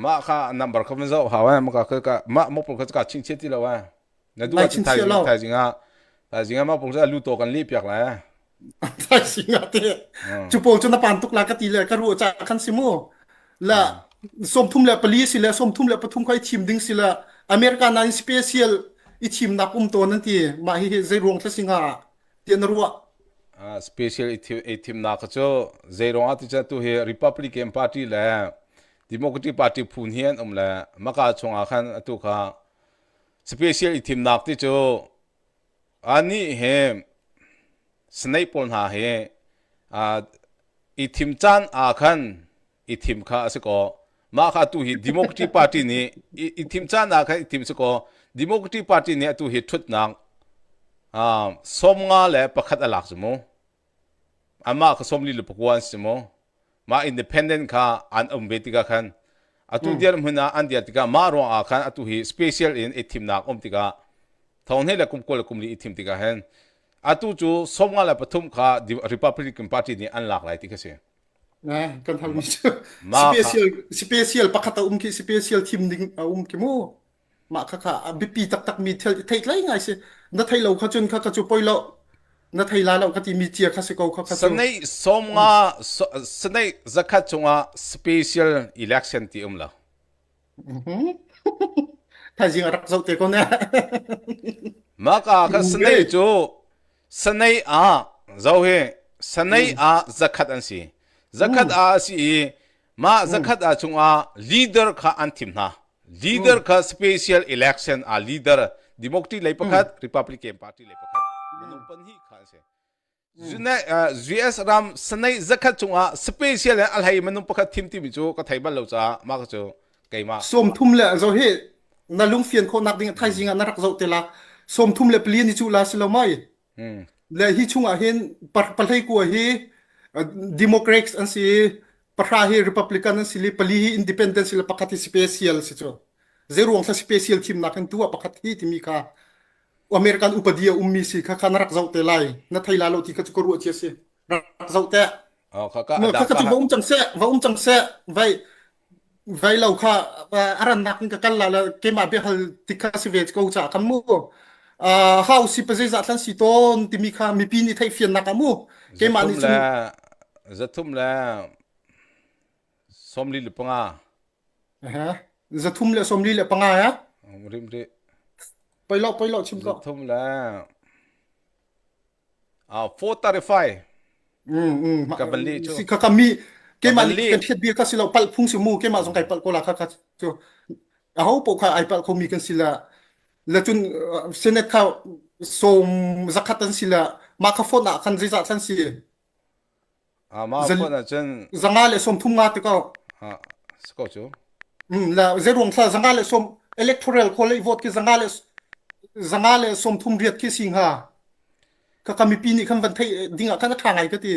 mah kha number kha van zoh hau eh maka ka ka mah mok kha ka ching chiat ti lo eh na duh ah thaizing thaizing ah thaizing ah mah pung lu to kan leh piak lai thaizing ah te cu pawl cu na pan tuk la ka ti le ka ruah cha khan si mu la 34 si le 33 khai thim ding si la America nan special i thim nak um ton an ti mah hi zei ruang thla singa ti na ruah special i thimnak cu zei ruangah ti tu hi Republican Party le Democratic Party phun hi an um le maka chungah khan atu kha special i thimnak ti cu anih he snake pawl hna he i thim caan ah khan i thim kha a si ko mah kha atu hi Democratic Party nih i thim caan ah khan i thim si ko Democratic Party nih atu hi thutnak 51 a lak cu mu amah kha 44 an si mu mah independent kha an um ve tikah khan atu dir hmun ah an dir tikah mah ruang ah khan atu hi special in i thimnak um tikah thong hnih le kum kul le kum li i thim tikah hin atu cu 53 kha Republican Party nih an lak lai ti kha si kan halmi cu special special pakhat a um khi special thim ding a um khi mu mah kha kha a biapi taktak mi thil theih tlai ngai si na thei lo kha cun kha kha cu poi lo na thei la lo kha ti mi cia kha si ko kha kha cu sanei 50 sanei zakhat chungah special election ti um lo Thaizing a rak zoh te ko ne. Maka kha sanei cu sanei ah zo hi sanei ah zakhat an si. Zakhat ah a si i mah zakhat ah chungah leader kha an thim hna. Leader kha special election ah leader Democratic lei pakhat Republican Party lei pakhat minung pahnih kha an si. US ram sanei zakhat chungah special in a hlei minung pakhat thim timi cu ka thei bal lo caah mah cu keimah 30 le zo hi na lungfian khawhnak ding thaizing ah na rak zoh te la 34 ni cu la si lo mai le hi chungah hin pahlei kua hi Democrats an si pahra hi Republican an si li pali hi Independent si le pakhat hi special si cu zeiruang thla special thimnak in tu ah pakhat hi timi kha American upadi a ummi si kha kha na rak zoh te lai na thei la lo ti kha cu ka ruah cia si rak zoh te Oh, kha ka kha kha cu va um cang seh va um cang seh vai vai lo kha a rannak in ka kal la la keimah biahal ti kha si ve ko ca kan mu how si pa zeizah thlan si tawn timi kha mipi nih theih fiannak ah mu keimah nih cun 3 le 3 le. 45. Zathum le 45 ya? Rim ri. Poi lo poi lo chim ko. Zathum le ah 435. Mm mm. Ka van leh cu. Si ka ka mi keimah van nih leh. kan thiat bia ka si lo palh phung si mu keimah zong kai palh ko la kha kha cu aho poh kha ai palh khomi kan si la la cun senate kha sawm zakhat an si la mah kha phone ah khan zeizah khan si Ah mah phone ah cun zanga le sawm thum nga te ko ah si ko cu. Mm la zeruang thla zanga le sawm electoral college vote ki zanga le zanga le sawm thum riat khi si hnga ka ka mipi nih khan van theih ding ah khan a ṭha ngai ka ti.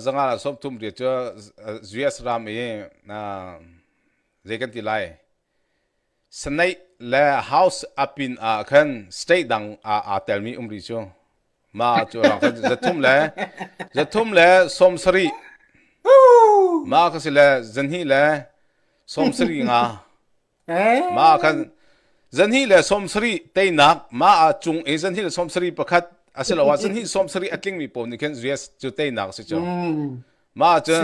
Zanga le sawm thum riat cu US ram i zei kan ti lai Senate le House apin ah khan state dang ah aa telmi um rih cu. Mah cu rang khan zathum le zathum le sawm sarih mah kha si le zahnih le sawm sarih nga mah khan zahnih le sawm sarih teinak mah ah cung i zahnih le sawm sarih pakhat asiloah zahnih sawm sarih a tlingmi pawl nih khin US cu teinak a si cu. Mah cu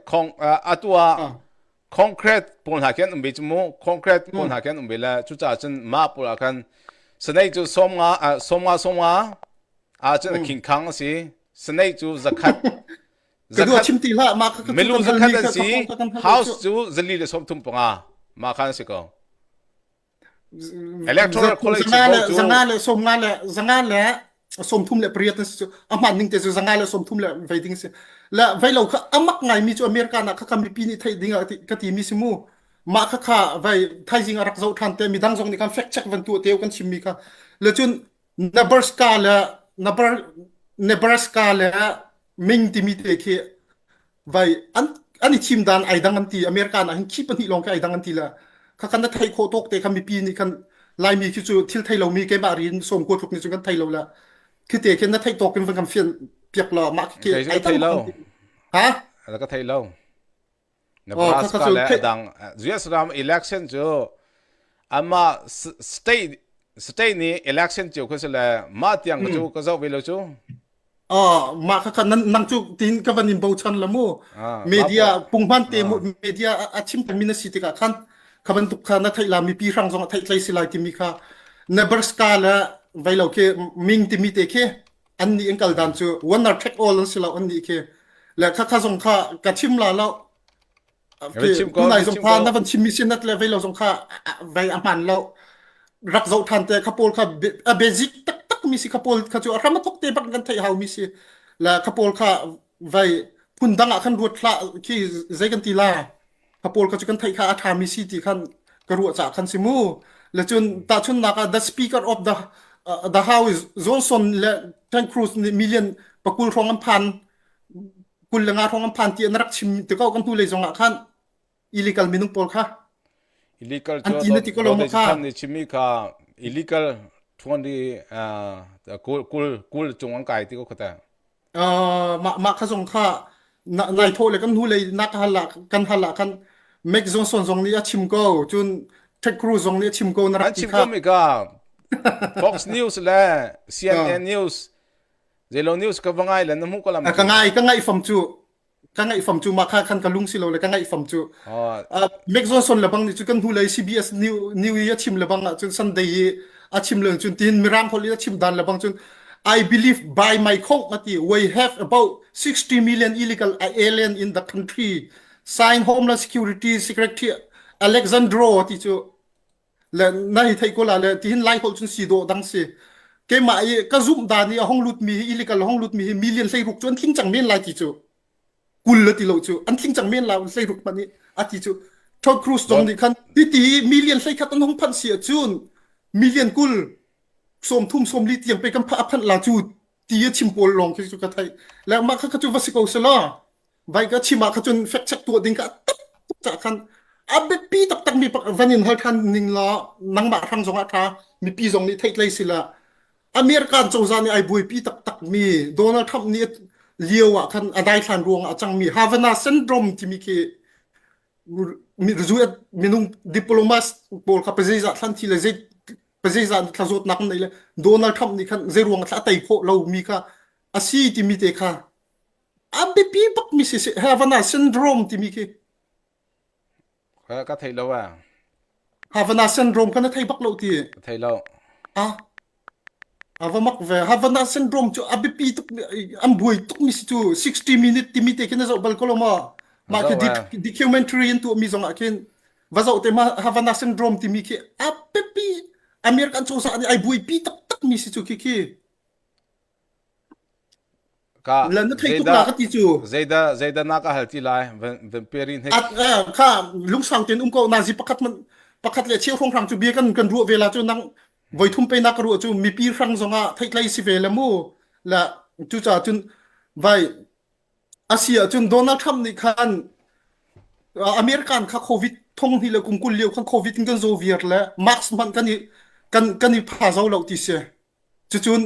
khong atu ah Concrete pawl hna khi an um ve cu mu. Concrete pawl hna khi an um ve le cucaah cun mah pawl ah khan Senate cu 50 50 50 ah cun a khingkhang a si. Senate cu zakhat zakhat chim ti hlah mah kha milu zakhat an si. House cu zali le 35 mah khan a si ko. Electoral College zanga le zanga le sawmnga le zanga le sawmthum le pariat cu a hman ning te cu zanga le sawmthum le vei ding si le vei lo kha amak ngai mi cu America na kha kha mipi nih theih ding ah ka ti mi si mu mah kha kha vai thaizing a rak zoh than te midang zong nih khan fact check van tu teu kan chim mi kha le cun Nebraska le Nebraska le Ming timi te khi vai an an i thim dan ai dang an ti America ah hin khi pahnih lawng khi ai dang an ti la kha kan na thei khawh tawk te kha mipi nih khan Laimi khi cu thil thei lomi keimah rin som ko tluk nih cun kan thei lo la khi te khi na theih tawk in van kan fian piak la mah khi ai thei lo ha ka thei lo Nebraska le adang US ram election cu anmah state state nih election cio kha si le mah tiang ka cu ka zoh ve lo cu. Oh, mah kha nan nang cu tin ka van in bochan la mu. Media punghman te mu media a chim mi na si tikah khan kha bantuk kha na theih la mipi hrang zong a theih tlei si lai timi kha Nebraska le vai lo khi Ming timi te khi an nih an kal dan cu winner take all an si lo an nih khi le kha kha zong kha ka chim la lo tunai zong kha na van chim mi sin nat le vei lo zong kha vei a hman lo rak zoh than te kha pawl kha a basic taktak mi si kha pawl kha cu a hram a thok te bak kan theih hau mi si le kha pawl kha vei phun dang ah khan ruat hlah khi zei kan ti la Kha pawl kha cu kan theih kha a ṭhami si ti khan ka ruah caah khan si mu. Le cun tahchunhnak ah the speaker of the uh, the house Johnson le Ted Cruz nih million pakul hrawng an phan 25 hrawng an phan ti an rak chim ti ko kan hnulei zong ah khan illegal minung pawl kha illegal an ti na ti ko lo ma kha nih chimmi kha illegal 20 uh, kul kul kul cung an kai ti ko khata mah mah kha zong kha nai thawh le kan hnulei nak hal ah kan hal ah khan Mike Johnson zong nih a chim ko cun Ted Cruz zong nih a chim ko na rak ti kha. An chim ko mi ka Fox News le CNN News zeilo news ka va ngai le na hmuh ko lam ka ngai ka ngaih fam cu ka ngaih fam cu mah kha khan ka lung si lo le ka ngaih fam cu Meg Johnson le bang nih cu kan hnulei CBS New New i a chim le bang ah cun Sunday i a chim le cun tin mirang holh i a chim dan le bang cun I believe by my khong ati we have about 60 million illegal alien in the country sign Homeland Security Secretary Alexandro ti cu le na hi thei ko la le tihin lai holh cun si dawh dang si keimah i ka zumh dan i a hong lut mi hi illegal hong lut mi hi million 16 cu an tling cang men lai ti cu kul le ti lo cu an tling cang men lai 16 hmanh i a ti cu Tom Cruise zong nih khan titi million 11 an hong phanh si ahcun million kul sawm thum sawm li tiang pe kan a phanh la cu ti a chim pawl lawng khi cu ka theih le mah kha kha cu va si ko selaw vai ka chim ah kha cun fact check tuah ding ka tuk cah khan a biapi taktak mi van in hal than ning la nangmah hrang zong ah tha mipi zong nih theih tlei sila American cozah nih ai buaipi taktak mi Donald Trump nih lio ah khan a daithlan ruang ah a cangmi Havana syndrome timi khi minung diplomat pawl kha pazeizah thlan thi le zei pazeizah thla zawtnak nei le Donald Trump nih khan zei ruang thla tei khawh lo mi kha a si timi te kha A biapi bakmi si Havana syndrome timi khi. Ka ka thei lo ah. Havana syndrome kha na thei bak lo ti. Ka thei lo. Ah, a va mak ve. Havana syndrome cu a biapi tuk an buai tuk mi si cu 60 minute timi te khin na zoh bal ko lo maw? Mah khi documentary in tuah mi zong ah khin va zoh te ma Havana syndrome timi khi a biapi American cozah nih ai buaipi taktak mi si cu khi khi. Ka La na thei tuk la ka ti cu. Zeidah zeidah na ka hal ti lai van van peri hnek. At kha lungsau ten um ko nazi pakhat man pakhat le cheu hrong hrang cu bia kan kan ruah ve la cu nang voi thum pe na ka ruah cu mipi hrang zongah theitlai si ve la mu la cu ca cun vai asi ahcun Donald Trump nih khan American kha COVID thong hi le kum kul lio khan COVID in kan zo viar le mask hmanh kan i kan kan i pha zo lo ti si Cucun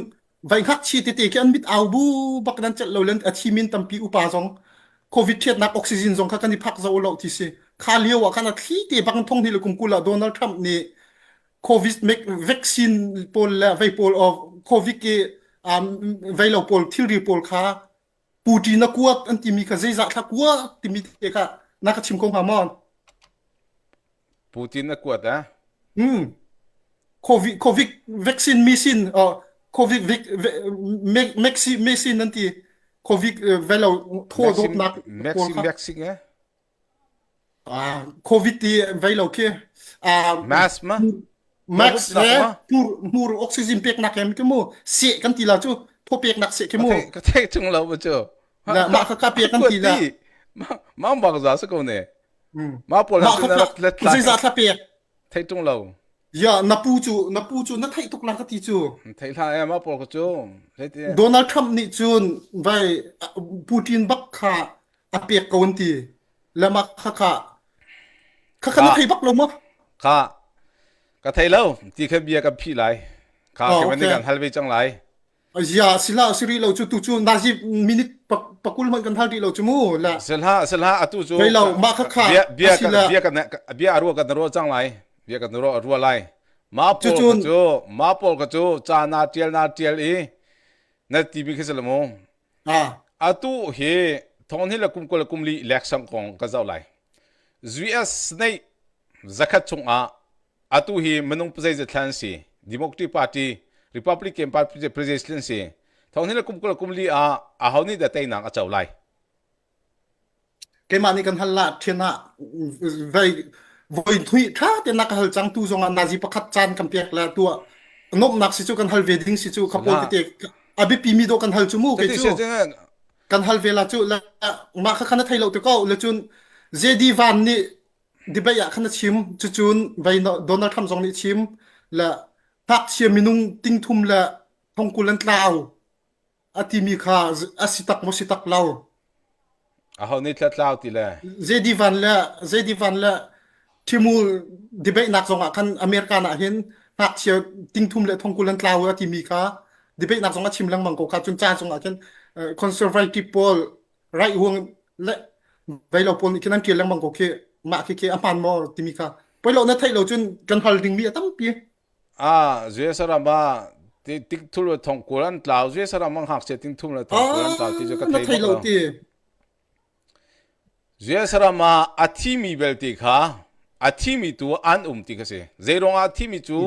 vai ngakchia tete khi an mit au bu bak nan celh lo len a thi min tampi upa zong COVID thiatnak oxygen zong kha kan i phak zo lo ti si. Kha lio ah khan a thli te bang thong ni le kum kul ah Donald Trump nih COVID vaccine pawl le vei pawl of COVID i um, vei lo pawl thilri pawl kha Putin a kuat an timi kha zeizah thla kuat timi te kha na ka chim ko hnga maw? Putin a kuat ah? Hmm. COVID, COVID vaccine machine, uh, COVID vic, maxi machine nan ti. COVID uh, velo thaw dawtnak pawl kha. Vaccine eh? Ah, COVID ti vei lo khi. Ah, mask ma? Mask he hmur hmur oxygen peknak hem ki mu. Seh kan ti la cu thaw peknak seh ki mu. Ka theih chung lo ma cu. La mah kha ka pek kan ti la. Ma bang za sa ko ne. Mah pawl han na rak let Zeizah thla pek? Theih tung lo. Ya, na pu cu na pu cu na theih tuk la ka ti cu. Theih hlah e mah pawl ka cu. Donald Trump nih cun vai Putin bak kha a pek ko an ti. Le mah kha kha kha kha na thei bak lo maw? Kha ka thei lo ti kha bia kan phih lai. Kha Oh, ke okay. kan hal ve cang lai. Zia sila siri lo cu tu cu nazi minute pakul hmanh kan hal rih lo cu mu la. Silha silha atu cu Vei lo mah kha kha bia bia kan bia kan bia arua kan ruah cang lai. Bia kan ruah ruah lai. Ma pawl ka cu ma pawl ka cu ca na tial na tial i na ti mi khi mu. Ah. Atu hi thong hi la kum kul kum li election kong ka zoh lai. US Senate zakhat chungah Atu hi minung zeizat thlan an si? Democratic Party, Republican Party president si. Thong hi le kum 20 kum li ah aho nih dah teinak a co lai? Keimah nih kan hal la thian ah vai voi thui tha te na ka hal cang tu zong ah nazi pakhat caan kan pek la tua nomnak si cu kan hal ve ding si cu khapol tete a biapi mi do kan hal cu mu ke cu kan hal ve la cu la ma kha khan thei lo te ko le cun JD Van nih debate ah khan a chim cucun vei Donald Trump zong nih chim le ngakchia minung tingthum le thongkul an tlau a timi kha a si tak maw si tak lo aho nih thla tlau ti le JD Van le JD Van le Timur debate nak zong ah khan America ah hin ngakchia tingthum le thongkul an tlau a timi kha debate nak zong a chim lengmang ko kha cun ca zong ah khin conservative pawl right wing le vei lo pawl nih khin an ṭial lengmang ko khi mah khi khi a hmaan maw timi kha poi lo na theih lo cun kan hal dingmi a tampi Ah, US ram ah tik thul le thong kul an tlau US ram ah ngakchia ting thum le thong kul an tlau ti cu ka na thei thei bak lo lo. ti US ram ah a thimi belte kha a thimi tu an um ti kha si. Zeiruang ah a thimi cu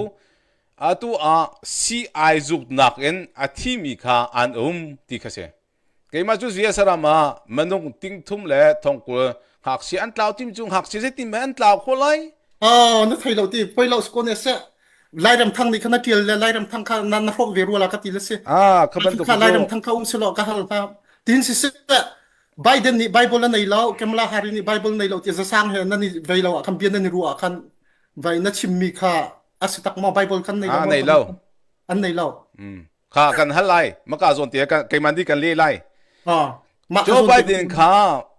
atu ah sii zuknak in a thimi kha an um ti kha si. Keimah cu US ram ah minung tingthum le thongkul ngakchia an tlau timi cu ngakchia zeitin mah an tlau khawh lai? Oh, na thei lo ti poi lo ko ne se. Lairam thang nih khan na tial le Lairam thang kha na na hrawm ve rua la ka ti le si. Ah, kha bantuk Kha cu. Lairam thang kha um silo ka hal hna. Tin si se Biden nih Bible a nei lo, Kamala Harris nih Bible nei lo ti zasang he nan i vei lo ah khan bia nan i ruah ah khan vai na chimmi kha a si tak maw Bible kan nei lo Ah, maw? nei lo. An nei lo. Mm. Kha kan hal lai. Maka zawn te keimah nih kan leh lai. Ah, mah Joe Biden kha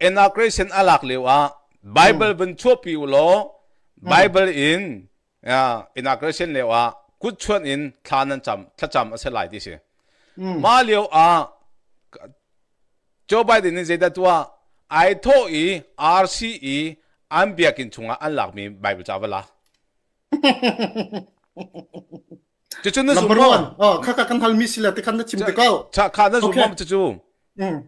inauguration a lak lio ah Bible vun chuahpi u law Bible in uh, inauguration lio ah kut chuan in thla nan cam thlacam a si lai ti si. Mah lio ah Joe Biden nih zeidah tuah ai thawh i RCE an biakinn chungah an lakmi Bible ca va lak. Cucu na zum Number maw? one. Oh, kha kha kan halmi si le ti khan na chim te ko. Cha kha na zum Okay. maw cucu? Mm.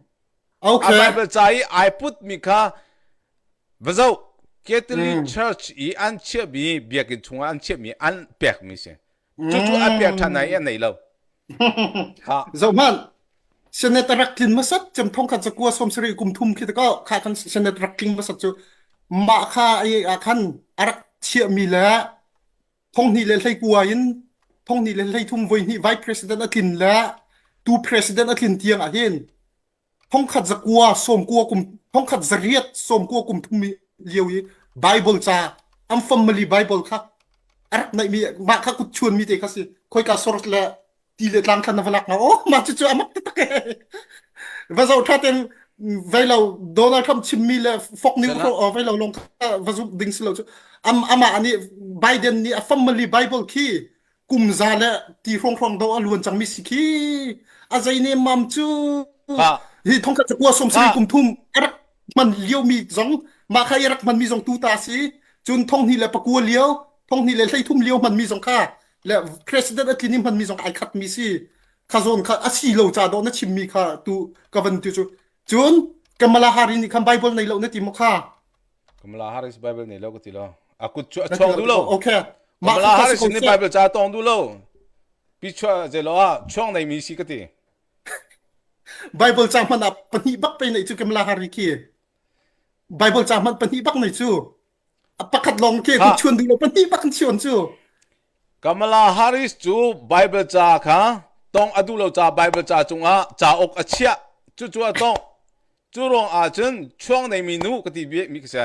A Okay. Bible ca i ai put mi kha va zoh. Catholic Mm. Church i an chiahmi biakinn chungah an chiahmi an pekmi si. Cucu a pek ṭhan i a nei lo. Ha. Zohhmanh, Senate a rak tlin hmasat cem thongkhat zakua sawmsarih kum thum khi tako kha khan Senate rak tling hmasat cu mah kha ai ah khan a rak chiahmi le thonghnih le hleikua in thonghnih le hleithum voihnih vice president a tlin le tu president a tlin tiang ah hin thongkhat zakua sawmkua kum thongkhat zariat sawmkua kum thum lio i Bible ca an family Bible kha a rak neihmi mah kha kut chuanmi te kha si khoika source le ti le tlang khan na va lak nga oh mah cu cu amak taktak e va zoh tha ten vei lo Donald Trump chimmi le Fox News ko vei lo long kha va zumh ding si lo cu am amah nih Biden nih a family Bible khi kum za le ti hrawng hrawng do a luan cangmi si khi a zei ne mam cu hi thongkhat cakua som sari kum thum a rak hman lio mi zong mah kha i rak hman mi zong tu ta si cun thong hnih le pakua lio thong hnih le hleithum lio hman mi zong kha le president a tlin i hman mi zong ai khat mi si kha zawn kha a si lo ca dawh na chim mi kha tu ka van tu cu cun Kamala Harris nih khan Bible nei lo na ti maw kha Kamala Harris Bible nei lo ka ti lo. A kut cu a chuang duh lo. Okay. Kamala Harris nih Bible ca tong duh lo. Pi chua zelo ah chuang nei mi si ka ti. Bible ca hman ah pahnih bak pe nei cu Kamala Harris khi. Bible ca hman pahnih bak nei cu. A pakhat lawng khi kut chuan duh lo pahnih bak an chuan cu. Kamala Harris cu Bible ca kha tong a duh lo ca Bible ca cungah cauk a chiah. Cucu a tongh. Cu ruang ahcun chuang neimi nu ka ti mi ka si.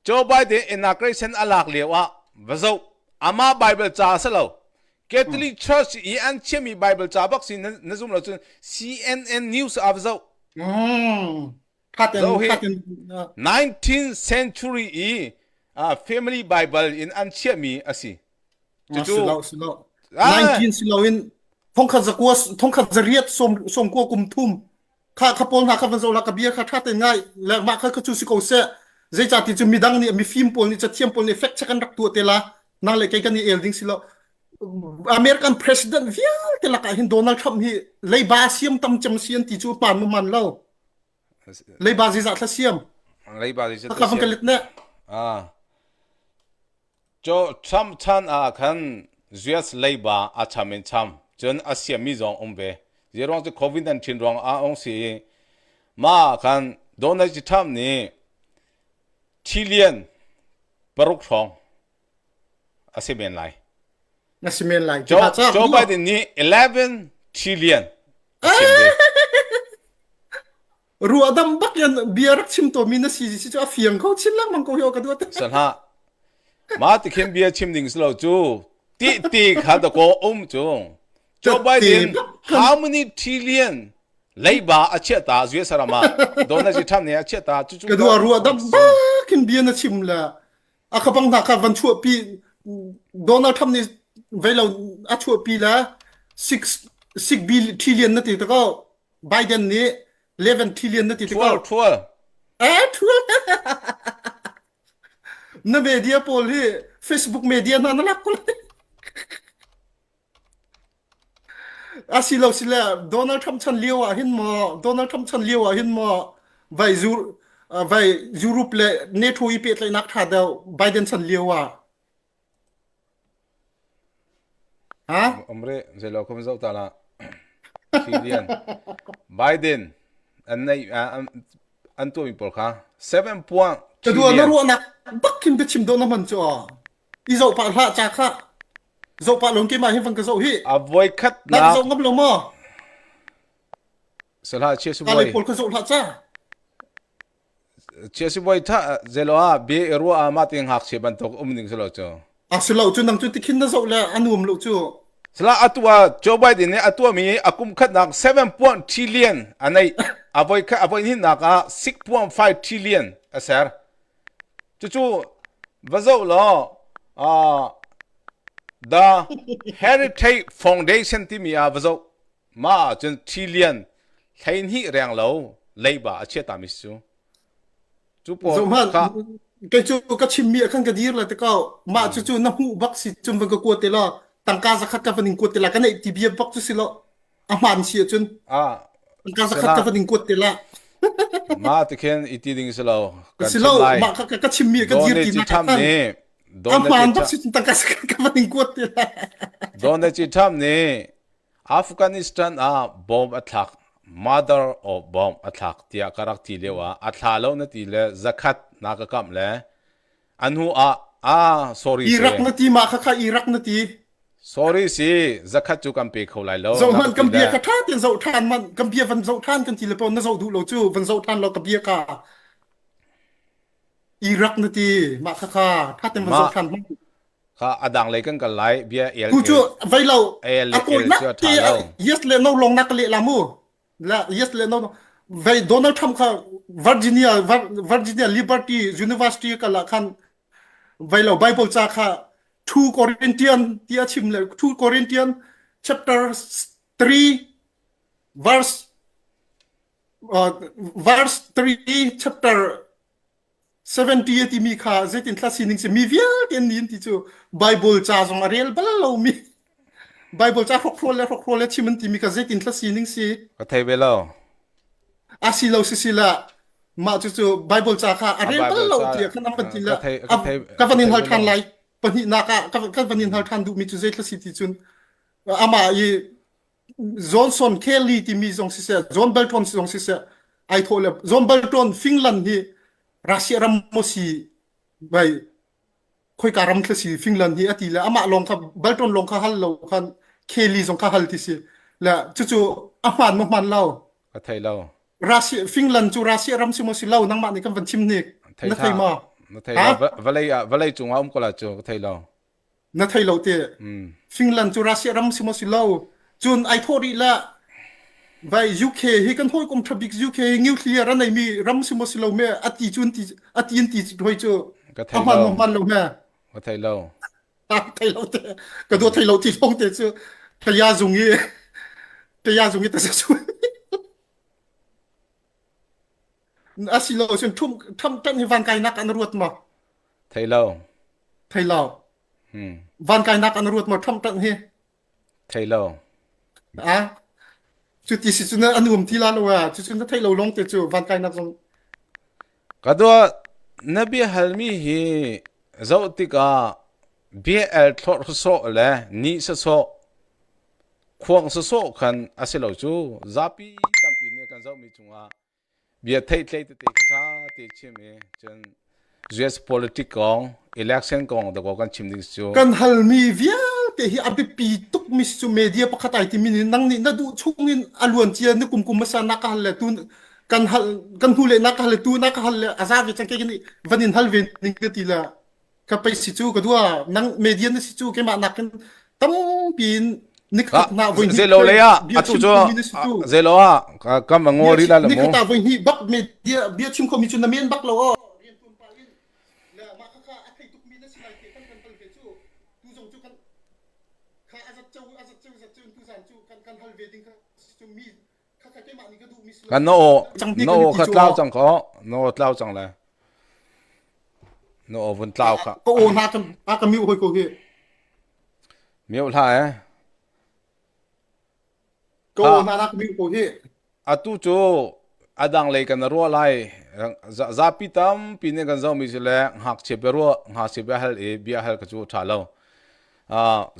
Joe Biden inauguration a lak lio ah va zoh. Amah Bible ca a si lo. Catholic Church i an chiahmi Bible ca bak si na zum lo cun CNN News ah va zoh. Mm. Khaten, khaten. 19th century i uh, family Bible in an chiahmi a si. Cucu si lo, si lo. 19 si lo in thongkhat zakua thongkhat zariat som somkua kum thum kha kha pawl hna kha van zoh la ka bia kha tha te ngai le mah kha ka cu si ko seh zeicah ti cu midang nih mifim pawl nih cathiam pawl nih fact check an rak tuah te la nang le kei kan i el ding si lo American president vialte lakah hin Donald Trump hi leiba siam tam cem si an ti cu pan mu man lo Leiba zizah thla siam. Leiba zizah thla siam. Ka ne. Ah. Cho Trump chan ah khan US leiba a cham in cham. Cun a siammi zong um ve. Zeiruang cu COVID-19 ruang ah ong si ma khan Donald Trump nih trillion paruk hrawng a si men lai. Na si men lai. Joe, Joe Biden nih 11 trillion a chim ve. Ruahdam bak in bia rak chim to mi na si si cu a fiang ko chin lengmang ko hi ka duat. Sanha. Ma ti khin bia chim ding silo cu ti ti kha da ko um cu. Joe Biden how many trillion leiba a chiah ta US ram ah Donald Trump nih a chiah ta cu cu ka dua ruahdam bak in bia na chim la a kha bang hna kha van chuahpi Donald Trump nih veilo a chuahpi la 6 6 billion trillion na ti ko Biden nih 11 trillion na ti ko 12 eh 12 na media pawl hi Facebook media hna na lak ko Asilo sile Donald Trump chan lio ah hin maw Donald Trump chan lio ah hin maw vai zu vai Europe le NATO i pehtlaihnak ṭha deuh Biden chan lio ah ha Omre zeilo kom zoh ta la Trillion Biden an nei an an tuahmi pawl kha 7 point ka dua na ruahnak bak khin biachim dawh na hman cu aw i zoh pah hlah ca kha Zoh pah lawng keimah hi van ka zoh hi. A voikhat nak. Na zoh ngam lo maw? Salah chia si boy. pawl ka zoh hlah ca. Chia si boy tha zelo ah be i ruah ah mah te ngakchia bantuk um ding silo cu. A si lo cu nang cu tikhin na zoh le a nuam lo cu. Sala atu ah Joe Biden nih a tuahmi a kum khatnak 7.3 trillion a neih. A voi a voi hnihnak ah 6.5 trillion a ser. Cucu va zoh law uh, The Heritage Foundation timi ah va zoh. Mah ahcun trillion 12 reng lo leiba a chia tami si cu. Cu pawl Zohhmanh, kha kei cu ka chimmi ah khan ka dir la te ko. Mah cu cu na hmuh bak si cun van ka kuat te law tangka zakhat ka van in kuat te la ka neih ti bia bak cu si lo. A hmaan si ahcun ah tangka zakhat ka van in kuat te la. Mah ti khin i ti ding si lo. Kan Si lo, chim lai. mah ka ka chimmi ka dir Donald ti J. nak Trump khan nih a Donald J. hmaan bak Trump si tangka ka van in kuat ti la. Donald J. Trump nih Afghanistan ah bomb a thlak mother of bomb a thlak tiah ka rak ti lio ah a thla lo na ti le zakhat na ka kamh le a hnu ah ah sorry si Iraq na ti mah kha kha Iraq na ti. Sorry si, zakhat cu kan pe kho lai lo. Zoh Na hmanh ka kan ti bia le. kha ṭha tein zoh ṭhan hmanh kan bia van zoh ṭhan kan ti le pawn na zoh duh lo cu van zoh ṭhan lo ka bia kha Iraq na ti mah kha kha ṭha tein van zoh Mah ṭhan hmanh. kha a dang lei kan kal lai bia el Tu cu el vei lo el a el tawinak cu a te ṭha lo. yes le no lawng na ka leh la mu la yes le no vei Donald Trump kha Virginia Virginia Liberty University kal ah khan Vai lo Bible ca kha 2 Corinthian ti a chim le 2 Corinthian chapter 3 verse uh, verse 3 chapter 70 a timi kha zeitin thla sining si mi vialte an nin ti cu Bible ca zong a rel bal lomi Bible ca hrokhrawl le hrokhrawl le chim an timi kha zeitin thla sining si Ka thei ve lo. A si lo si si la mah cucu Bible ca kha a A rel bal Bible lo ca tiah khan an van ti ka le thei ka thei ka ka van in thei hal ve ṭhan lo. lai pahnihnak ah ka, ka van in hal ṭhan duhmi cu zei thla si ti cun amah i Johnson Kelly timi zong siseh John Bolton zong siseh ai thawh le John Bolton Finland hi Russia ram maw si bai khoika ram thla si Finland hi a ti le amah lawng kha Bolton lawng kha hal lo khan Kelly zong kha hal ti si le cucu a hmaan maw hmaan lo Ka thei lo. Russia Finland cu Russia ram si maw si lo nangmah nih kan van chim hnik Thei na thei hlah. maw Na thei ha lo. Va- Vawlei ah vawlei cung ah um ko la cu ka thei lo. na thei lo te Mm. Finland cu Russia ram si maw si lo cun ai thawh rih la vai UK hi kan hawikom tha bik UK hi nuclear a neimi ram si maw si lo me a ti cun ti a ti in ti hoi cu Ka a thei hman lo. maw hman lo me Ka thei lo. thei lo te ka dua thei lo ti phong te cu kaya zung i kaya zung i ta sa su a si lo cun thum tham tan hi van kai nak an ruat ma Thei lo. thei lo Hmm. van kai nak an ruat ma tham tan hi Thei lo. a cu ti si cun an um ti la lo a cu cun na thei lo long te cu van kai nak zong Ka dua na bia halmi hi zoh tikah bia el thlorh sawsawh le ni sawsawh khuang sawsawh khan a si lo cu zapi tampi nih kan zohmi cungah bia theihtlei tete kha ṭha te chim i cun US politic kong election kong dakaw kan chim ding cu kan halmi vialte hi a biapi tukmi si cu media pakhat ai timi nih nang nih na duh chung in a luan cia ni kum kum hmasa na ka hal le tu kan hal kan hnu le na ka hal le tu na ka hal le a za ve cang ke nih van in hal ve ning ka ti la ka pei si cu ka dua nang media na si cu keimah nakin tampi in nikhat na voi hnih zelo le ah bia atu chim cu khomi na si cu zelo ah kam va ngo ri la la mu nikhat ah voi hnih bak media bia chim khomi cu na men bak lo aw rian tuan pa in le mah kha kha a thei tukmi na si lai te kan kan hal ve cu tu zong cu kan kha a zat ceu a zat ceu zat ceu tu zan cu kan kan hal ve ding kha cu mi kha kha keimah nih ka duhmi si lo kan na aw cang ti na kan aw ti kha cu tlau cang ko na aw tlau cang le na aw vun tlau kha ka aw hna kan a ka miu hoi ko hi miu hlah eh ka aw hna na ka miu ko hi atu cu a dang lei kan ruah lai zapi tampi nih kan zohmi cu le ngakchia bia ruah ngakchia bia hal i bia hal ka cu ṭha lo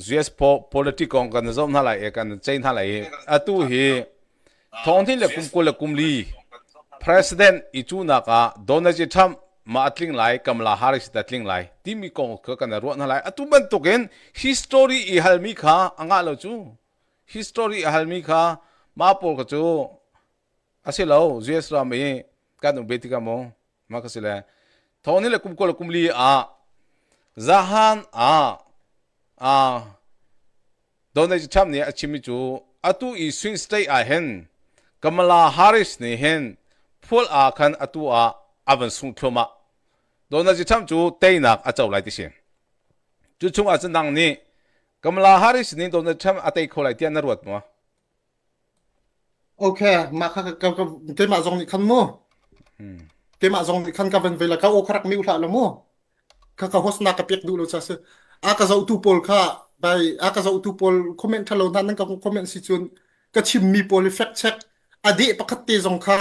US politic kong kan zoh hna lai i kan ceih hna lai i atu hi thawngthing le kum 20 le kum li president i cunak ah Donald J. Trump ma a tling lai Kamala Harris ta tling lai timi kong kha kan ruah hna lai atu bantukin history i halmi kha a ngah lo cu history a halmi kha mah pawl kha cu a si lo US ram i kan um ve tikah mu mah kha si le thawng ni le kum 20 le kum li ah zahan ah ah Donald Trump nih a chimmi cu atu i swing state ah hin Kamala Harris nih hin phual ah khan atu ah a van sung thluahmah Donald Trump cu teinak a co lai ti si cu chung ah cun nang nih Kamala Harris nih Donald Trump a tei kho lai tiah na ruat maw? Okay, mah kha ka, ka, keimah zong nih khan mu. Hmm. Keimah zong nih khan ka van ve la ka aw kha rak miu hlah lo mu. Kha ka host na ka pek duh lo cha si. A ka zohtu pawl kha bai a ka zohtu pawl comment thalo hna nan ka comment si cun ka chimmi pawl i fact check a deh pakhat te zong kha.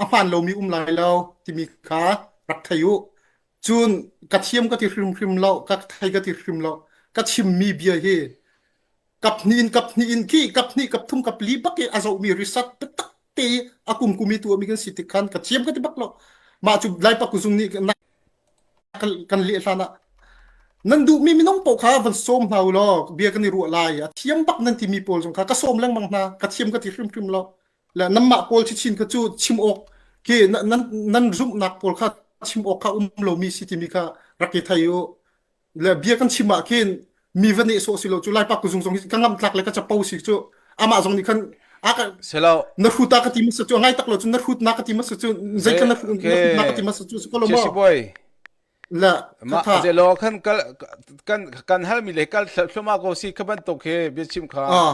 A hmaan lomi um lai lo timi kha rak thei u. Cun ka thiam ka ti hrimhrim lo, ka thei ka ti hrim lo. Ka chimmi bia hi kap hnih in kap hnih in khi kap hnih kap thum kap li bak i a zohmi research biatak te i a kumkum i tuahmi kan si tik khan ka thiam ka ti bak lo. Mah cu Laipak zung nih kan leh hlan ah nan duhmi minung paoh kha van sawm hna u law bia kan i ruah lai. A thiam bak nan timi pawl zong kha ka sawm lengmang hna. Ka thiam ka ti hrimhrim lo. Le nanmah pawl chichin kha cu chim awk khi nan nan zumhnak pawl kha chim awk kha um lomi si timi kha rak i thei u. Le bia kan chim ah khin mi va nehsawh si lo cu Laipa kuzung zong hi ka ngamh tlak le ka capo si cu amah zong nih khan a ka Selo na hruta ka ti masa cu a ngai tak lo cu na hrut na ka ti masa cu zei ze ka na na hrut na ka okay ti masa cu si ko lo Chesi maw boy la ma kha ze lo khan kal kan kan hal mi le kal thluma ko si kha bantuk he biachim kha ah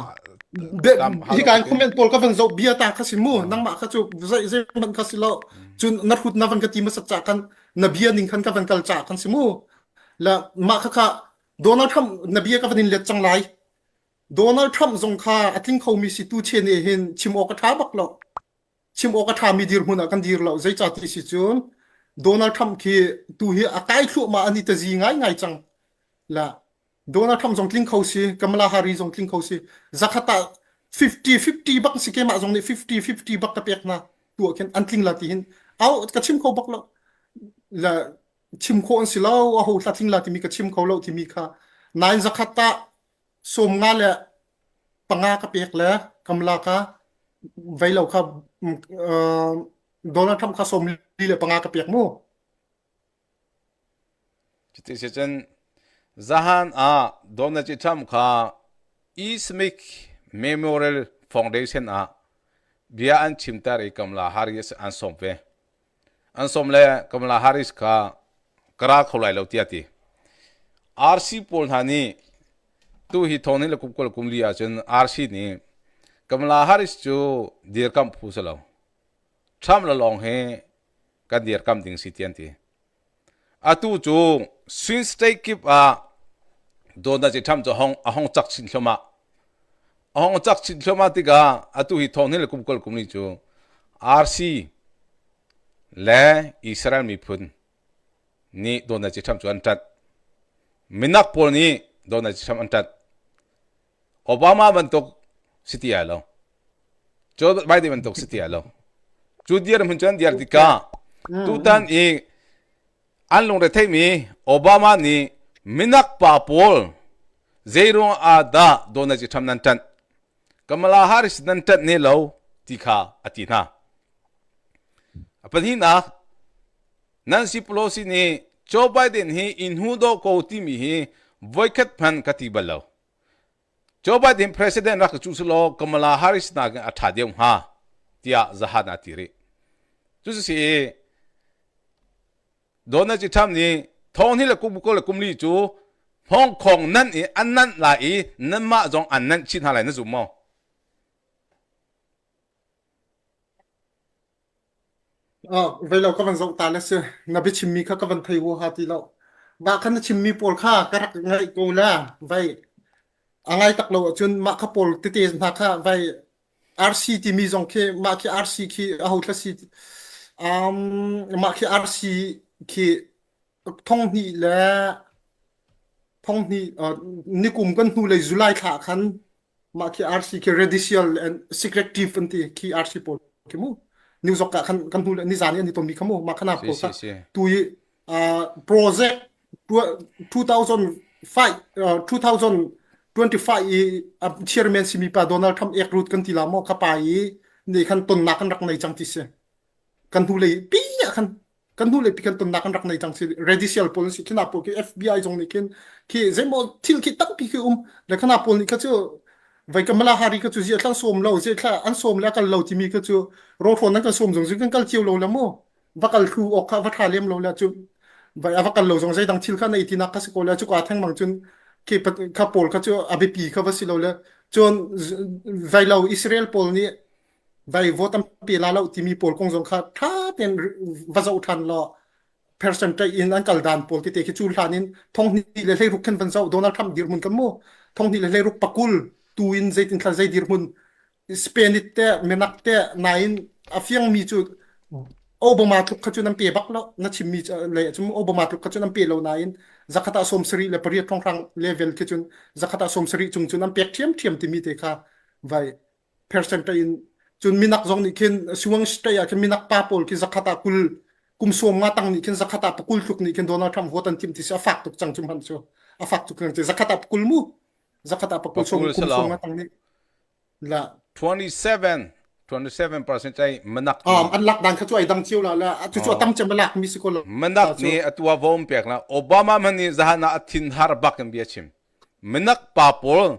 tam hi halo kan ka ti comment pawl ka van zoh bia ta kha si mu nangmah kha cu zei zei man kha si lo cun na hrut na van ka ti masa cha kan na bia ning khan ka van kal cha kan si mu la mah kha kha Donald Trump na bia ka van in let cang lai Donald Trump zong kha a tling khomi si tu chen e hin chim awk a ṭha bak lo. Chim awk a ṭhami dirhmun ah kan dir lo. Zeicah ti si cun Donald Trump khi tu hi a kai thluahmah an i tazi ngaingai cang. La Donald Trump zong tling kho si, Kamala Harris zong tling kho si. Zakhat ah 50-50 bak si keimah zong nih 50-50 bak ka pek hna. Tu ah khin an tling la ti hin au ka chim kho bak lo. La chim khawh an si lo, aho hla tling la timi ka chim kho lo timi kha nain zakhat ah 55 ka pek le Kamala ka vei lo kha uh, Donald Trump kha 45 ka pek mu. Cuti si cun zahan ah Donald Trump kha Islamic Memorial Foundation ah bia an chimter i Kamala Harris an sawm ve. An sawm le Kamala Harris kha ka ra kho lai lo tiah ti. RC pawl hna nih tu hi thong le kum kul kum li ahcun RC nih Kamala Harris cu dirkamh phu si lo. Trump le lawng hi kan dirkamh ding si ti an ti. Atu cu swing state kip ah Donald Trump cu a hong cak chin thluahmah. A hong cak chin thluahmah tikah atu hi thong le kum kul kum li cu RC le Israel miphun nih Donald Trump cu an ṭanh. Minak pawl nih Donald Trump an ṭanh. Obama bantuk si ti ai lo. Joe Biden bantuk si ti ai lo. Cu dirhmun cu an dir tikah tutan i an lungre theimi Obama nih minak pa pawl zeiruang ah dah Donald Trump nan ṭanh? Kamala Harris nan ṭanh ne lo ti kha a ti hna. A pahnihnak Nancy Pelosi nih Joe Biden hi i hnu dawh ko timi hi voikhat hmanh ka ti bal lo. Joe Biden president rak cu sulaw Kamala Harris nakin a ṭha deuh hnga tiah zahan a ti rih. Cu si i Donald Trump nih thong hnih le kum kul le kum li cu Hong Kong nan i an nanh lai i nanmah zong an nanh chih hna lai na zum maw? Ah, vei lo ka van zoh ta le si. Na biachimmi kha ka van thei huaha ti lo. Mah kha na chimmi pawl kha ka rak ngaih ko la. Vai a ngai tak lo ahcun mah kha pawl tete hna kha vai RC timi zong khi mah khi RC khi aho thla si um, mah khi RC khi thong hnih le thong hnih uh, nikum kan hnu lei July thla khan mah khi RC khi Radical and Secretive an ti khi RC pawl khi mu New York ah khan kan hnu nizan i an i tonmi kha mu mah khana Si pawl si kha si. tu i uh, project 2005 uh, 2025 i uh, chairman simi pa Donald Trump ek rut kan ti la maw kha pa i ne khan tonnak kan rak nei cang ti si kan hnu lei pi ah khan kan hnu le pi kan tonnak kan rak nei cang si radical pawl si khina pawl khi FBI zong nih khin khi zeimaw thil khi tampi khi um le khana pawl nih kha cu vai Kamala Harris kha cu zia thlang sawm lo zia thla an sawm le kal lo timi kha cu rawhrawn an kan sawm zong kan kal cio lo la mu va kal thlu awk kha va tha lem lo la cu vai a va kal lo zong zeidang thil kha nei tinak kha si ko la cu ka theng mang cun khi kha pawl kha cu a biapi kha va si lo le cun vai lo Israel pawl nih vai vote tampi la lo timi pawl kong zong kha ṭha tein va zoh ṭhan law percentage in an kal dan pawl tete khi cu hlan in thong hnih le hleiruk khan van zoh Donald Trump dirhmun kan mu thong hnih le hleiruk pakul tu in zeitin thla zei dirhmun Spain te minak te nain a fiangmi cu Obama tluk kha cu nan pe bak lo na chimmi le cun Obama tluk kha cu nan pe lo nain zakhat ah 78 hrawnghrang level khi cun zakhat ah 70 cung cun an pek ṭhiamṭhiam timi te kha vai percent in cun minak zong nih khin Suang state ah khin minak pa pawl khi zakhat ah 20 kum sawm nga tang nih khin zakhat ah pakul tluk nih khin Donald Trump vote an thim ti si a fak tuk cang cu hman cu a fak tuk cang zakhat ah pakul mu zakhat ah pakul som kum sawm nga tang nih la 27 27% cai manak ni um an lak dan kha chu ai dang chiu la la chu chu tam chem lak mi si ko la manak ni atua vom pek la Obama man ni zahana athin har bak in bia chim minak pa pawl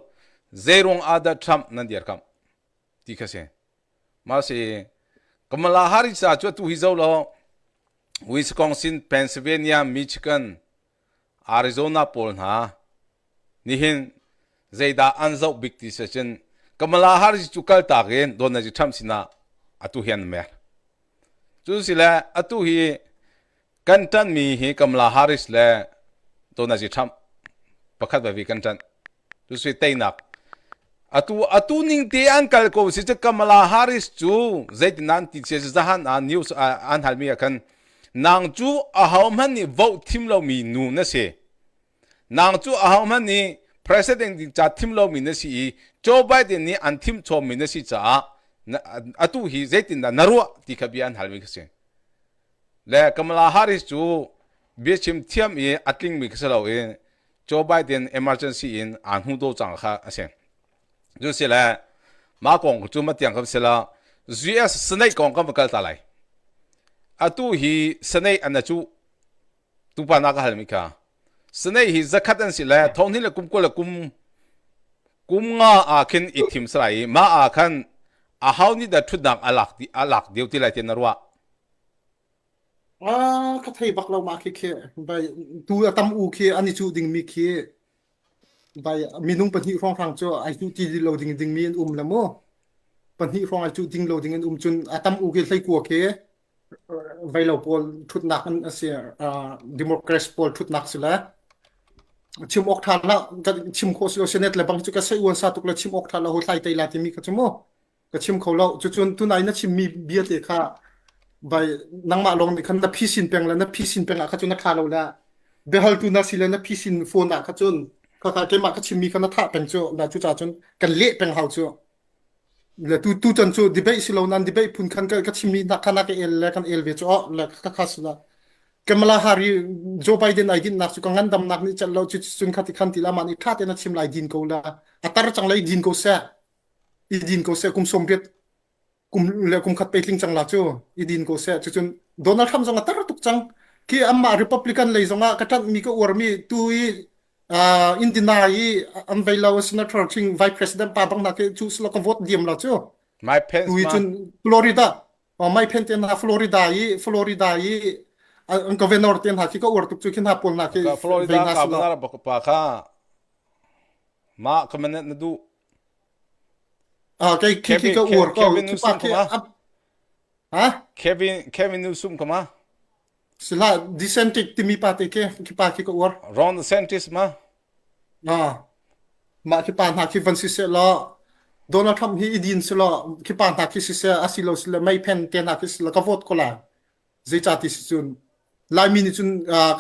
zeiruang ah dah Trump nan dirkamh ti kha si. Mah si Kamala Harris ca cu atu hi zo lo Wisconsin, Pennsylvania, Michigan, Arizona pawl hna nihin zeidah an zoh bik ti si cun Kamala Harris cu kaltak in Donald Trump sinah atu hi an mer. Cu si le atu hi Kan ṭanhmi hi Kamala Harris le Donald J. Trump pakhat veve kan ṭanh. Cucu teinak. Atu atu ning te an kal ko si cu Kamala Harris cu zeitin an ti sia zahan ah news an halmi ah khan nang cu ahohmanh nih vote thim lomi nu na si. Nang cu ahohmanh nih president ding ca thim lomi na si i Joe Biden nih an thim chawmmi na si caah atu hi zeitindah na ruah ti kha bia an halmi kha si. Le Kamala Harris cu biachim thiam i a tlingmi kha si lo i Joe Biden emergency in aa hnu do cang kha a si. Cu si le mah kong cu matiang kan si la US Senate kong kan va kal ta lai. Atu hi Senate an cu tupa na ka halmi kha Senate hi zakhat an si le thonghnih le kum 20 le kum kum nga ah khin i thim salai i mah ah khan a hau nih dah ṭhutnak a lak a lak deuh ti lai ti na ruah. Ah, ka thei bak lo ma khi khi bai tu a tam u khi an i cuh ding mi khi bai minung pahnih hrawnghrang cu ai cuh ti lo ding ding mi an um la mu pahnih hrawng ai cuh ding lo ding an um cun a tam u khi hleikua khi veilo pawl ṭhutnak an a si Democrats pawl ṭhutnak si le chim awk ṭha la kan chim khawh si lo Senate le bang cu ka sei uan sa tuk le chim awk ṭha lo ho thlai tei la timi kha cu mu ka chim kho lo cucun tunai na chimmi bia te kha vai nangmah lawng nih khan na phisin peng le na phisin peng ah kha cun na ṭha lo le biahaltu na si le na phisin phone ah kha cun kha kha keimah ka chimmi kha na thah peng cu na cucaah cun kan leh peng hau cu Le tu tutan cu debate si lo nan debate phun khan ka ka chimmi nak kha na ka el le kan el ve cu oh le ka kha si la Kamala Harris Joe Biden ai din nak cu ka ngandam nak nih chat lo cu cun kha ti khan ti la ma nih tha te na chim lai din ko la a tar cang lai din ko seh i din ko seh kum som riat kum le kum khat pe tling cang la cu i din ko seh cucun Donald Trump zong a tar tuk cang khi amah Republican lei zong ah ka ṭanh mi ka uar mi tu i uh, Indiana i an vei lo senator thing vice president pa bang na ke chu slo ka vote diam la chu Mike Pence tu i cun Florida oh, Mike Pence te na Florida i Florida i an governor te hna khi ka uar tuk chu khi hna pawl na khi Florida governor pa kha ma ka na duh Ah, kei khi khi ka uar ko. Kevin Newsom khi kama. Ha? Kevin Kevin Newsom kama. Sila DeSantis timi pa te khi khi pa khi ka uar. Ron DeSantis ma. Ah. Mah khi pa hna khi van si se law Donald Trump hi idin si law khi pa hna khi si se asilo si le mei phen te hna khi si la ka vote ko la. Zeicah ti si cun Laimi nih cun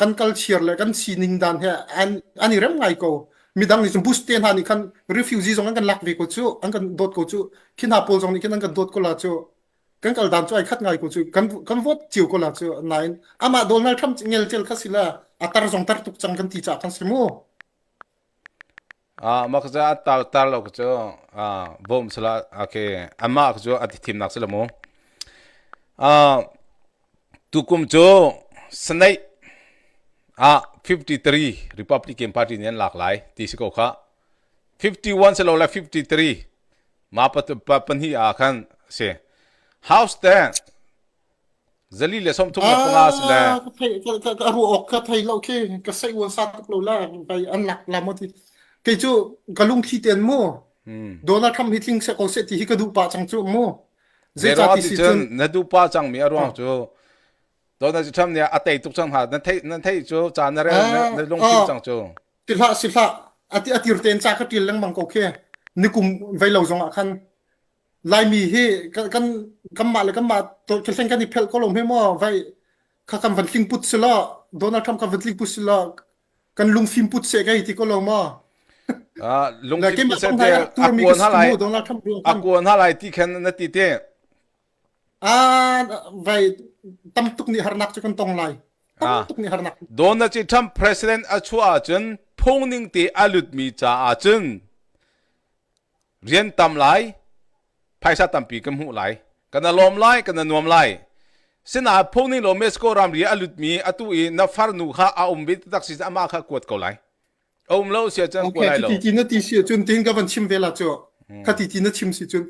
kan culture le kan sining dan he an an i rem ngai ko. Midang nih cun Bush te hna nih khan refugee zong an kan lak ve ko cu, an kan dawt ko cu. Khi hna pawl zong nih khin an kan dawt ko la cu. Kan kal dan cu ai khat ngai ko cu. Kan kan vote cio ko la cu. Nain amah Donald Trump ngelcel kha si la a tar zong tar tuk cang kan ti caah kan si mu. Ah, mah cu a tar tar lo cu ah bawm sala okay amah cu a ti thimnak si lo mu. Ah, tukum cu Senate ah 53 Republican Party nih an lak lai ti si ko kha. 51 si lo le 53 ma pa pahnih ah khan si. House te 435 si le Ah, ka thei ka ka ka ruah awk ka thei lo khi ka sei uan sa tuk lo la bai an lak la mo ti kei cu ka lungthli ten mu hmm. Donald Trump hi tling se ko se ti hi ka duh pah cang cu mu Zeiruang zeicah ti ti si cun cun na duh pah cangmi a ruang cu Donald Trump nih a tei tuk cang hna na theih na theih cu ca na rel na, ah na lungfim ah cang cu ti hlah si hlah ati atir ten ca ka ṭil lengmang ko khi nikum vei lo zong ah khan. Laimi hi kan kan kanmah le kanmah thleng kan i phelh ko lo hme maw vai kha kan van tling put sila Donald Trump kan van tling put sila kan lungfim put se kai ti ko lo maw Ah, lungfim put se te a kuan ha lai Donald Trump a kuan ha lai ti khan na ti te ah vai tam tuk nih harnak cu kan tong lai tam tuk nih harnak Donald Trump president a chuah ahcun phung ning te a lutmi caah cun Rian tam lai, phaisa tampi kan hmuh lai, kan i lawm lai, kan i nuam lai. Sinain phung ning law Mexico ramri a lutmi atu i na farnu kha a um ve taktak si amah kha kuat ko lai. A um lo si ahcun kuat Okay, lai lo. cuti ti na ti si ahcun tin ka van chim ve la cu. Khati ti na chim si cun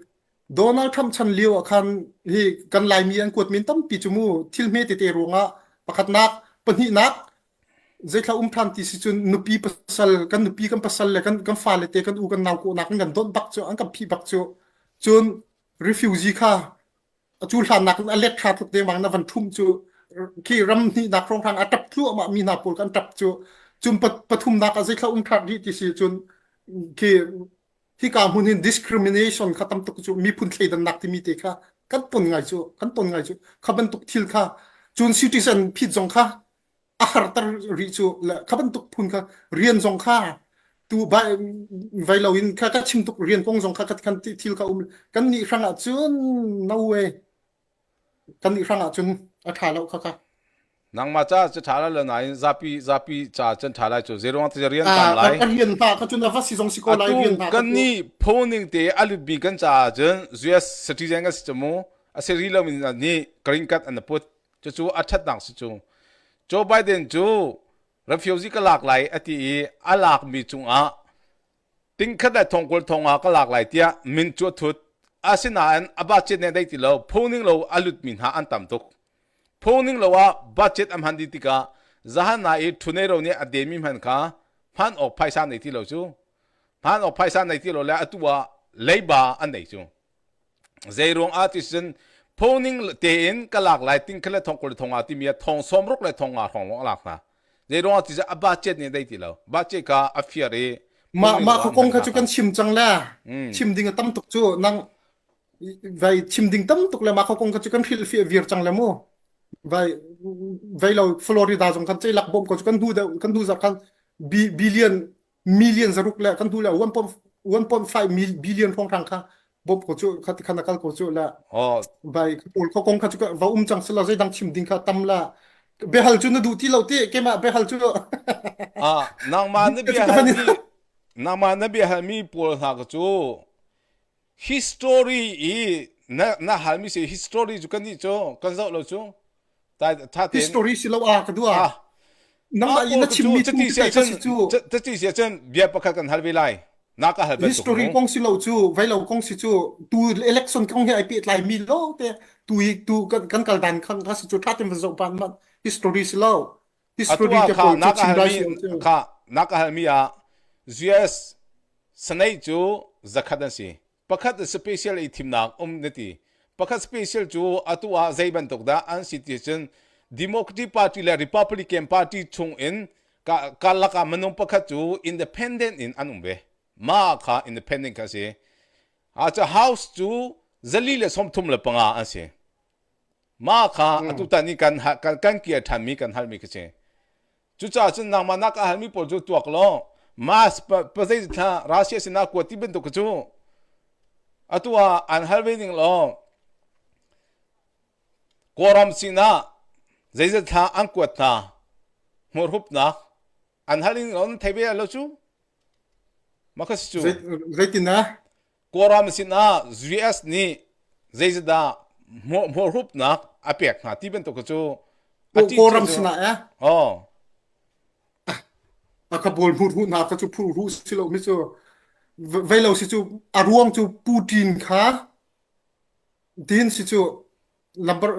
Donald Trump chan lio ah khan hi kan Laimi an kuat min tampi cu mu thil hme tete ruangah pakhatnak pahnihnak Zeithla um ṭhan ti si cun nupi pasal kan nupi kan pasal le kan kan fale te kan u kan nau kawhnak an kan donh bak cu an kan phih bak cu cun refugee kha a cu hlannak in a let thla tluk dengmang na van ṭhumh cu khi ram hnihnak hrawnghrang a ṭap thluahmah mi hna pawl kan ṭap cu cun pathumnak ah zeithla um ṭhan rih ti si cun khi hika hmun hin discrimination kha tam tuk cu miphun thleidannak timi te kha kan ton ngai cu kan ton ngai cu kha bantuk thil kha cun citizen phit zong kha a harter rih cu le kha bantuk phun kha rian zong kha tu vai vai lo in kha ka chim tuk rian kong zong kha kan thil kha um kan nih hrang ah cun no way kan nih hrang ah cun a tha lo kha kha Nangmah ca cu ṭha lai lo nain zapi zapi ca cun ṭha lai cu zeiruang ti rian tam lai. A rian hna kha cun a va si zong si ko lai rian hna kan nih phoning te a lutmi kan caah cun US citizen kan si cu mu a si rih lomi nih green card an put cucu a ṭhatnak si cu Joe Biden cu refugee ka lak lai a ti i a lakmi cungah tingkhat le thongkul thong ah ka lak lai tiah min cu a thut asinain a budget nih a deih ti lo phungning lo a lutmi hna an tam tuk phungning lo ah budget a hman dih tikah zahan na i Tornado nih a denmi hman kha hman awk phaisa nei ti lo cu hman awk phaisa nei ti lo le atu ah leiba an nei cu Zeiruang ah ti cun phungning tein ka lak lai ting khat le thong 20 le thong nga timi ah thong 60 le thong nga hrawng lawng a lak hna. Zeiruang ah ti cun a budget nih a dei ti lo. Budget kha a fiar i Mah mah kha kong kha cu kan chim cang le chim ding a tam tuk cu nang vai chim ding tam tuk le mah kha kong kha cu kan hrilh fiah vir cang le mu vai vai lo Florida zong kan ceilak bom ko cu kan hnu deuh kan hnu zarh khan billion million zaruk le kan hnu le 1.5 billion hrawnghrang kha bawmh ko cu kha khan a kal ko cu la bai pawl kho kong kha cu va um cang sila zeidang chim ding kha tam la behal cu na duh ti lo ti keimah behal cu ah nangmah na bia hal mi nangmah na bia hal mi pawl hna ka cu history i na na hal mi si history cu kan nih cu kan zoh lo cu tha tein history si lo a ka dua ah nangmah i na chimmi thu te kha si cu cuti si ahcun bia pakhat kan hal ve lai na ka hal bantuk history kong si lo cu vai lo kong si cu tu election kong he ai pehtlai mi lo te tu i tu kan kal dan khan kha si cu tha ten van zoh ban man history si lo history te pawl cu chim lai si kha na ka hal mi ah US Senate cu zakhat an si Pakhat special i thimnak um na ti. Pakhat special cu atu ah zei bantuk dah an si ti cun Democratic Party le Republican Party chung in karlak ah minung pakhat cu independent in an um ve. Mah kha independent kha si. A cu House cu 435 an si. Mah kha atu tan i kan kan kan kir ṭhanmi kan halmi khi si. Cucaah cun nangmah nak a halmi pawl cu tuak law Mars pa zei thla Russia sinah kuat ti bantuk cu atu ah an hal ve ning law Kawlram sinah zeizat thla an kuat hna hmurhupnak an hal ning law nan thei ve lo cu mah kha si cu zeitin ah Kawlram sinah US nih zeizadah hmurhupnak a pek hna ti bantuk cu Kawlram sinah eh oh a ka bawl hmur hna ka cu phur hu si lo mi cu vei lo si cu a ruang cu Putin kha din si cu lambar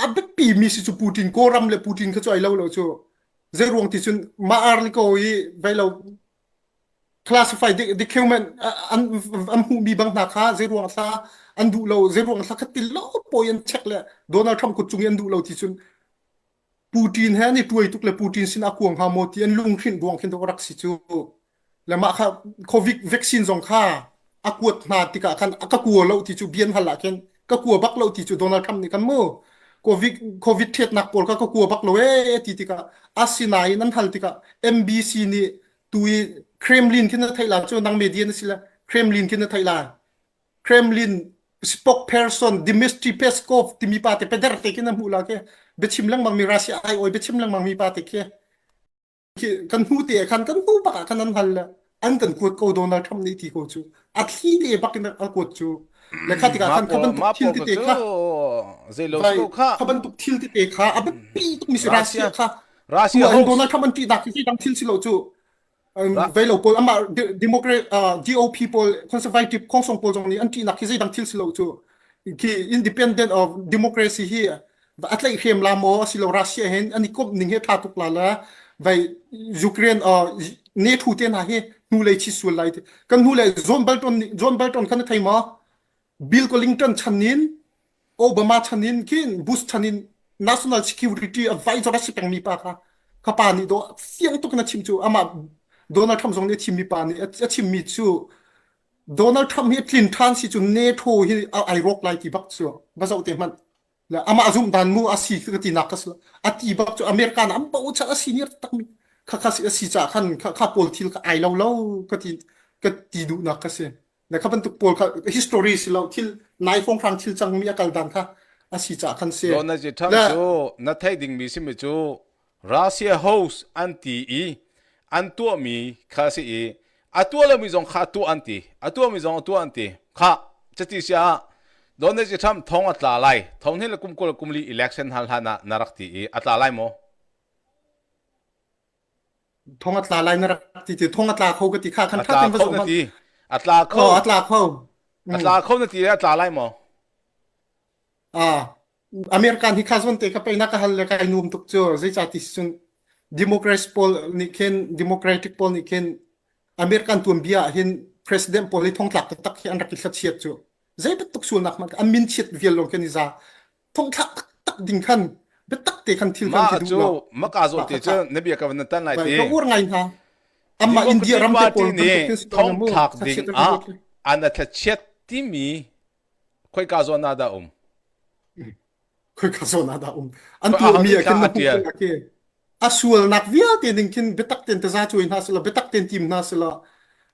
a biapi mi si cu Putin Kawlram le Putin kha cu ai lo lo cu zei ruang ti cun ma arli ko i vei lo classify document an an hmuhmi bang hna kha zeiruang thla an duh lo zeiruang thla kha ti lo pawi an check le Donald Trump kut cung i an duh lo ti cun Putin he an i tuai tuk le Putin sin a kuang hnga maw ti an lunghrinh ruang khin rak si cu le mah kha COVID vaccine zong kha. A kuat hna tikah khan a ka kua lo ti cu bian hal ah khin ka kua bak lo ti cu Donald Trump nih khan mu COVID COVID ṭhetnak pawl kha ka kua bak lo ee ti tikah asinain an hal tikah NBC nih tu i Kremlin khin na theih la cu nang media na si la Kremlin khin na theih la Kremlin spokesperson Dmitry Peskov timi pa te peder te khin na hmuh la ke biachim lengmang mi Russia ai oi biachim lengmang mi pa te khi kan hnu te khan kan hnu bak ah khan an hal le an kan kuat ko Donald Trump nih ti ko cu a thli te bak in a kuat cu le kha tikah khan kha bantuk thil tete kha zeilo ko kha kha bantuk thil tete kha a biapi tuk mi si Russia kha Russia tu Donald Trump an ṭih dak hi dang thil si lo cu veilo pawl amah Democrat GOP pawl conservative khongsong pawl zong nih an ṭihnak hi zeidang thil si lo cu khi independent of democracy hi a tlaihhrem la maw asilo Russia hin an i komh ning hi ṭha tuk la la vai Ukraine NATO te hna hi hnulei chi sual lai kan hnulei John Bolton John Bolton khan na thei maw Bill Clinton chan in Obama chan in khin Bush chan in national security advisor a si pengmi pa kha kha pa nih do fiang tuk in a chim cu amah Donald Trump zong nih a chimmi pa nih a chimmi cu Donald Trump hi tlin ṭhan si cu NATO hi ai rawk lai ti bak cu va zoh te hmanh le amah zumh dan mu a si ka tinak ka si a ti bak cu America na an bochan a si ni tak mi kha kha a si ca khan kha kha pawl thil kha ai lo lo ka ti ka ti duhnak ka si le kha bantuk pawl kha history si lo thil nai fong hrang thil cang mi a kal dan kha a si ca khan si Donald J. Trump cu na theih dingmi simi cu Russia host an ti i an tuahmi kha a si i a tuah lomi zong kha a tuah an ti. A tuahmi zong a tuah an ti. Khah, cuti si ah Donald J. Trump thong a tla lai. Thong hnih le kum 20 kum li election hal hlan ah na rak ti i a tla lai maw? Thong a tla lai na rak ti ti thong a tla kho ka ti kha khan A tla kho na ti. A tla kho. A tla kho. A tla kho na ti a tla lai maw? Ah, American hi kha zawn te ka pei na ka hal le kai nuam tuk cu zeicah ti cun Democrats pawl nih khin Democratic pawl nih khin American tuanbia ah hin president pawl hi thongtlak taktak hi an rak i thlachiat cu zei bantuk sualnak hmanh an min chiat vial lawng khin i za thongthlak taktak ding khan biatak te khan thil kan Mah ti duh cu lo maka zawn te cu na bia ka van tan lai Vai, ti ka uar ngai hna amah India Democratic ram te Party pawl bantuk nih khin si tawn mu thongthlak ding thlachiat ah an thlachiat timi khoika zawn ah dah um Khoika zawn ah dah um. An tuahmi ah khin na hmuh ko khi. A sualnak vialte ning khin biatak tein taza cuai hna sila biatak tein tim hna sila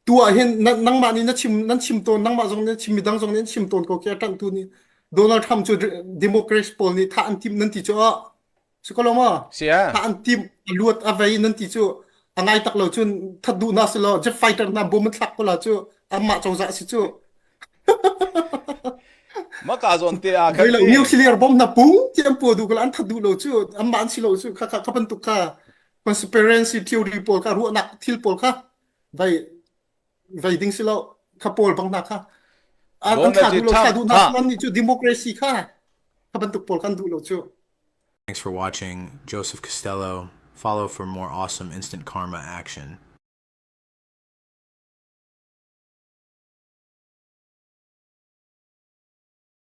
tu ah hin nangmah nih na chim nan chim tawn nangmah zong nih chim midang zong nih an chim tawn ko khi a ṭanhtu nih Donald Trump cu Democrats pawl nih thah an timh nan ti cu ah si ko lo ma Sia. thah an timh a luat a vei nan ti cu a ngai tak lo cun that duh na si lo jet fighter hna bom an thlak ko la cu amah cozah si cu Maka zawn te ah khan lo nuclear bomb na pung ti an pu du ko an that duh lo cu amah an si lo cu kha kha kha bantuk kha conspiracy theory pawl kha ruahnak thil pawl kha vai vai ding si lo kha pawl bang hna kha an an thla duh lo thla duh hna nih cu democracy kha kha bantuk pawl kan duh lo cu Thanks for watching Joseph Costello. Follow for more awesome instant karma action.